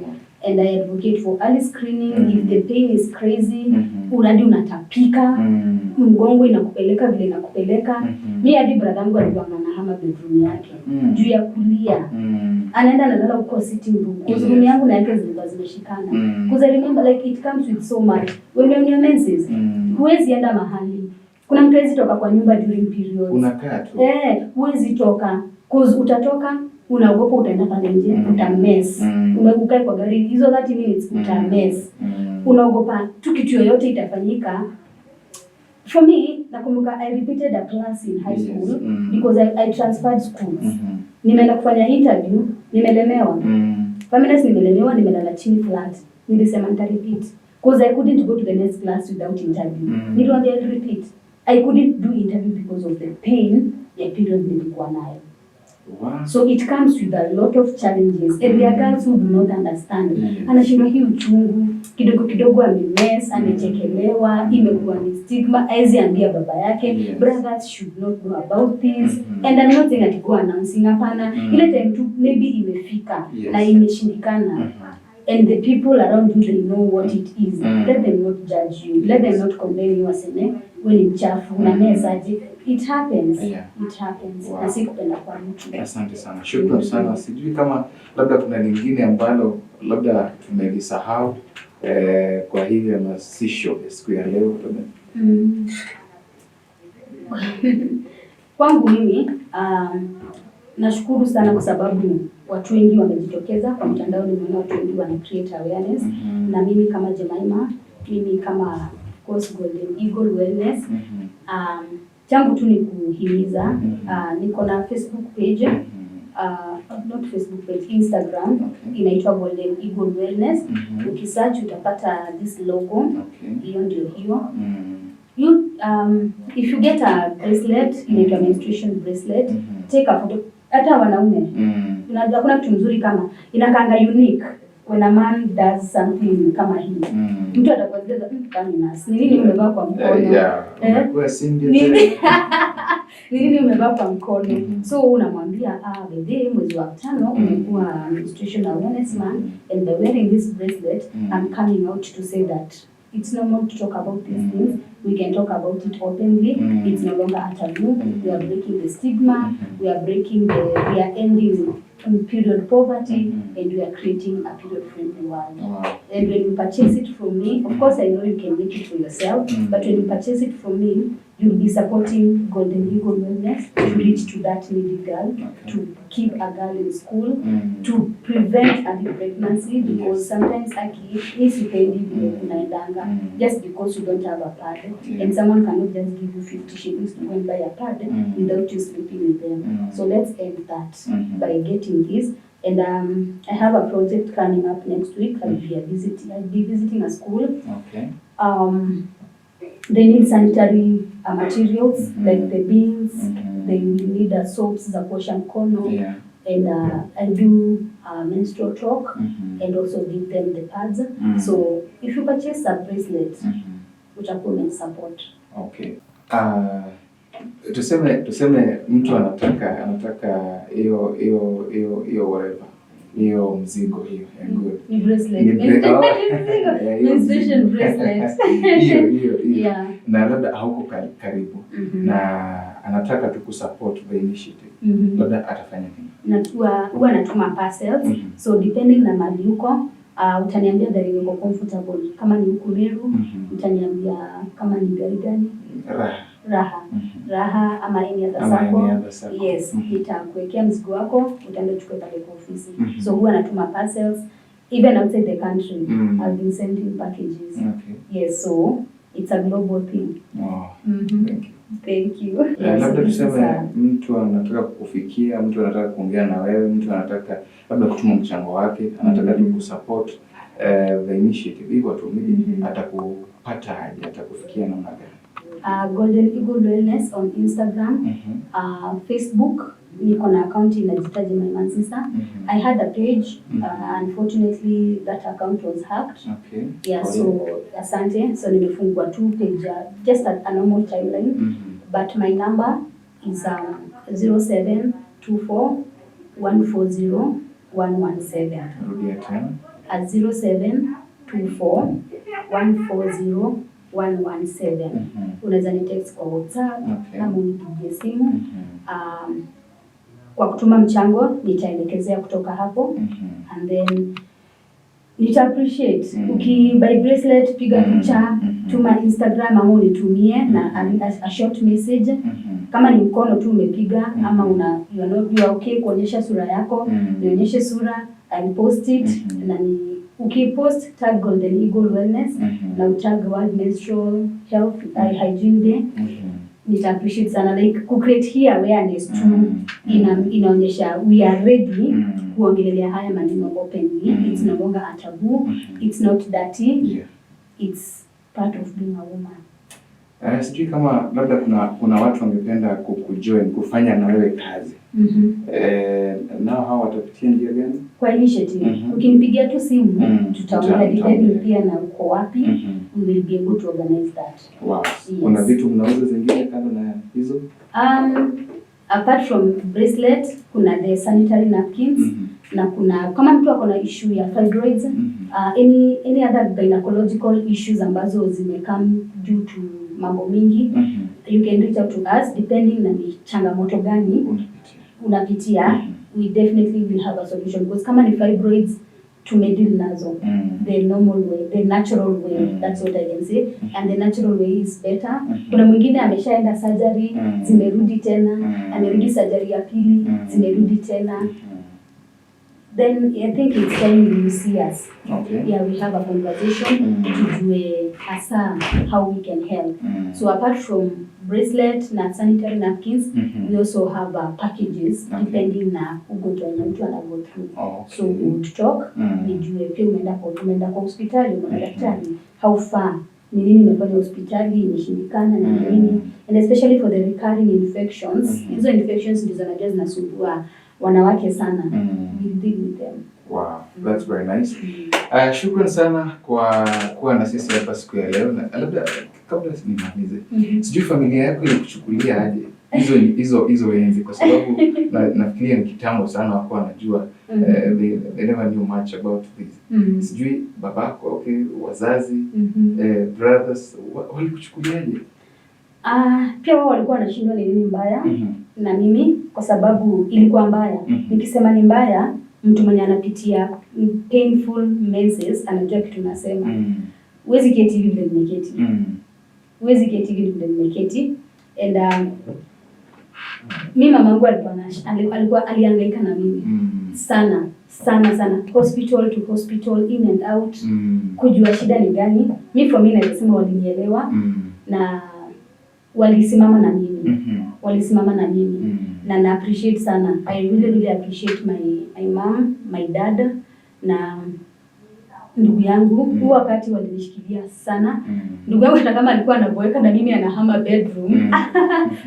And I advocate for early screening. If the pain is crazy, uradi unatapika, mgongo inakupeleka vile inakupeleka. Mi hadi brother yangu alikuwa anahama bedroom yake juu ya kulia. Anaenda analala huko sitting room, 'cause room yangu na yake zilikuwa zimeshikana. 'Cause I remember, like, it comes with so much when you're on your menses. Huwezi enda mahali, kuna mtu hawezi toka kwa nyumba during periods. Unakaa tu. Eh, huwezi toka, 'cause utatoka unaogopa utaenda pale nje, utamess. Ukae kwa gari hizo 30 minutes, utamess. Unaogopa tu kitu yoyote itafanyika. For me, nakumbuka I repeated a class in high school because I transferred schools. Nimeenda kufanya interview, nimelemewa. Feminist, nimelemewa, nimelala chini flat. Nilisema nita repeat, because I couldn't go to the next class without interview. Niliwaambia I'll repeat. I couldn't do interview because of the pain ya period nilikuwa nayo. Wow. So it comes with a lot of challenges, and there are girls who do not understand. Anashindwa hii uchungu kidogo kidogo, amemess, amechekelewa, imekuwa ni stigma, haezi ambia baba yake. Brothers should not know about this. And I'm not saying ati go announcing, hapana. Ile time tu maybe imefika na imeshindikana, and the people around you, they know what it is, let them not judge you, let them not condemn you, waseme we ni mchafu, una mess aje. It happens. It happens. Na si kupenda kwa mtu. Asante sana, shukran sana. Sijui kama labda kuna lingine ambalo labda tumelisahau kwa hii hamasisho ya siku ya leo labda. Kwangu mimi, nashukuru sana kwa sababu watu wengi wamejitokeza kwa mtandao. Nimeona watu wengi wana create awareness, na mimi kama Jemima, mimi kama, of course, Golden Eagle Wellness, changu tu ni kuhimiza. Niko na Facebook page, not Facebook page, Instagram, inaitwa Golden Eagle Wellness. Ukisearch utapata this logo. Hiyo ndio hiyo. You if you get a bracelet, inaitwa menstruation bracelet, take a photo. Hata wanaume, unajua kuna kitu mzuri kama inakaanga unique when a man does something kama hii. Mtu atakuuliza, feminist, ni nini umevaa kwa mkono?" Yeah, Eh? umekuwa Cindy Nini? Tena. Ni nini umevaa kwa mkono? So unamwambia, "Ah, baby, mwezi wa tano umekuwa menstruation awareness month, and by wearing this bracelet, I'm coming out to say that it's normal to talk about these things. We can talk about it openly. It's no longer a taboo. We are breaking the stigma. We are ending period poverty, and we are creating a period friendly world." And when you purchase it from me, of course I know you can make it for yourself, but when you purchase it from me, you'll be supporting Golden Eagle Wellness to reach to that needy girl, to keep a girl in school, to prevent early pregnancy, because sometimes, aki, mi sipendi vile kunaendanga, just because you don't have a pad, and someone cannot just give you 50 shillings to go and buy a pad without you sleeping with them. So let's end that by getting this. And I have a project coming up next week. I'll be visiting a school. They need sanitary materials, like the bins. They will need soaps za kuosha mkono. And I do menstrual talk and also give them the pads. So if you purchase a bracelet, utakuwa umenisupport. Okay. Tuseme mtu anataka hiyo whatever, hiyo mzigo hiyo ya good. Ni bracelet. Ni oh. Yeah, hiyo Menstruation mzigo. Bracelet. Hiyo. Na labda hauko karibu na anataka tu kusupport the initiative. Labda atafanya nini? Huwa natuma parcels. So depending na mahali uko, utaniambia gari uko comfortable. Kama ni huku Meru, utaniambia kama ni gari gani? Raha. Raha. Raha ama any other Ama sacco. Any other sacco. Yes, nitakuwekea mzigo wako, utaenda uchukue pale kwa ofisi. So huwa natuma parcels even outside the country. I've been sending packages. Yes, so it's a global thing. Oh, thank you. Thank you. Eh, labda Yes, tuseme sasa. Mtu anataka kukufikia, mtu anataka kuongea na wewe, mtu anataka labda kutuma mchango wake, anataka tu kusupport the initiative hivyo tu, maybe atakupata aje, atakufikia namna gani? Golden Eagle Wellness on Instagram. Facebook niko na account inajiita Jemima Nzisa. I had a page. Unfortunately that account was hacked. Yeah, Pole. So asante. So nimefungua tu page, just a normal timeline. But my number is 0724 140 117. Rudia tena. At 0724 140 117. Unaweza ni text kwa WhatsApp ama unipigie simu. Kwa kutuma mchango nitaelekezea kutoka hapo, and then nita appreciate uki buy bracelet, piga picha, tuma Instagram ama unitumie na a short message. Kama ni mkono tu umepiga, ama una you are not, you are okay kuonyesha sura yako, nionyeshe sura, I'll post it. Na ni ukipost, tag Golden Eagle Wellness na utag World Menstrual Health Hygiene Day. Nita appreciate sana, like ku create hii awareness tu inaonyesha we are ready kuongelelea haya maneno openly. It's no longer a taboo. It's not dirty. It's part of being a woman. Sijui kama labda kuna watu wangependa kujoin kufanya na wewe kazi. Nao hawa watapitia njia gani? Kwa initiative, ukinipigia tu simu, tutaongea, depending Tutaongea. Pia na uko wapi, we will be able to organize that. Yes. Kuna vitu mnauza zingine kando na hizo? Apart from bracelet, kuna the sanitary napkins, na kuna kama mtu ako na issue ya fibroids, any other gynecological issues ambazo zimecome due to mambo mingi, you can reach out to us depending na ni changamoto gani Unapitia. unapitia. We definitely will have a solution, because kama ni fibroids, tumedeal nazo the normal way, the natural way. That's what I can say, and the natural way is better. Kuna mwingine ameshaenda surgery, zimerudi tena, amerudi surgery ya pili, zimerudi tena. Then I think it's time you see us. Yeah, we have a conversation, tujue hasa how we can help. So apart from bracelet na sanitary napkins, we also have packages, depending na ugonjwa wenye mtu ana go through. So we would talk, nijue pia umeenda kwa hospitali, umeona daktari, how far, ni nini imefanya hospitali imeshindikana, na nini, and especially for the recurring infections. Hizo infections ndizo najua zinasumbua wanawake sana. We deal with them. Wow, that's very nice. Shukran sana kwa kuwa na sisi hapa siku ya leo, na labda kabla nimalize, sijui familia yako ilikuchukulia aje hizo enzi, kwa sababu nafikiria ni kitambo sana wakuwa wanajua, they never knew much about this. Sijui babako, okay, wazazi, brothers walikuchukuliaje? Ah, pia wao walikuwa wanashindwa ni nini mbaya na mimi, kwa sababu ilikuwa mbaya. Nikisema ni mbaya, mtu mwenye anapitia painful menses anajua kitu nasema. Huwezi keti hivi vile nimeketi. Huwezi keti hivi vile nimeketi. And mi mamangu alikuwa alihangaika na mimi sana sana sana, hospital to hospital, in and out, kujua shida ni gani. Mi for me naweza sema walinielewa na walisimama na mimi, walisimama na mimi, na appreciate sana. I really really appreciate my mom, my dad na ndugu yangu. Huu wakati walinishikilia sana. Ndugu yangu hata kama alikuwa anaboeka na mimi, anahama bedroom,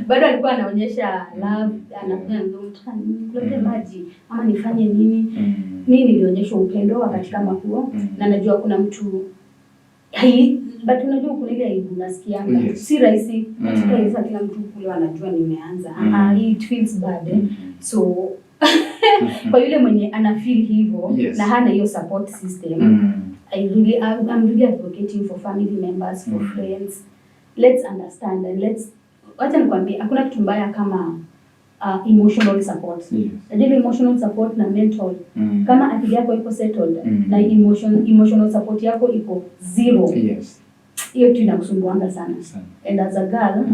bado alikuwa anaonyesha love, anakuja ananiambia, "Unataka nini? Nikuletee maji ama nifanye nini?" Mi nilionyeshwa upendo wakati kama huo, na najua kuna mtu hai, but unajua kuna ile aibu unasikianga. Si rahisi katika mm. Kila mtu kule anajua nimeanza. Ah, it feels bad, eh? So kwa yule mwenye ana feel hivyo na hana hiyo support system, I'm really advocating for family members, for friends. Let's understand and let's, wacha nikwambie, hakuna kitu mbaya kama emotional support. Najua ile emotional support na mental, kama akili yako iko settled na emotional support yako iko zero, hiyo kitu inakusumbuanga sana. Sana. And as a girl,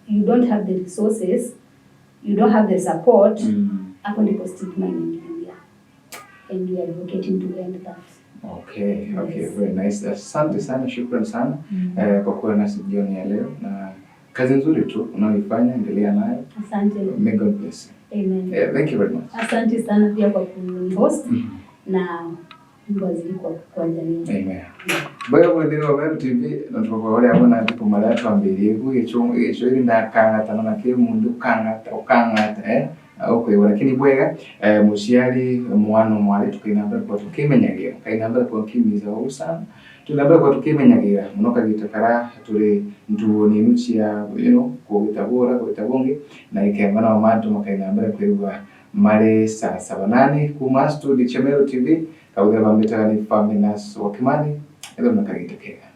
you don't have the resources, you don't have the support, hapo ndipo stigma inaingilia, and we are advocating to end that. Okay, Yes. very nice. Asante sana, shukran sana kwa kuwa nasi jioni ya leo, na kazi nzuri tu unaoifanya, endelea nayo. Asante. May God bless you. Amen. Yeah, thank you very much. Asante sana pia kwa kunihost, na Mungu azidi kwa jamii. Amen. Bwe mwethiri wa Meru TV na tuko uria abona ndipo maria twambirie gicho iri ndakang'atana na ki mundu ukang'ata ukang'ata ukwigua, lakini bwega muciari mwana mwari tukaina mbere kwa tukimenyagira kaina mbere kwa kimiza ũguo sana tuina mbere kwa tukimenyagira muno kagita kara turi ntuo ninu cia kugita bura kugita bungi na ikemba nao mantu makaina mbere kwigua mari saa saba nane kuma studio cia Meru TV kabuthira bambitaga ni Faminas wa Kimani ethwo na kagita kega.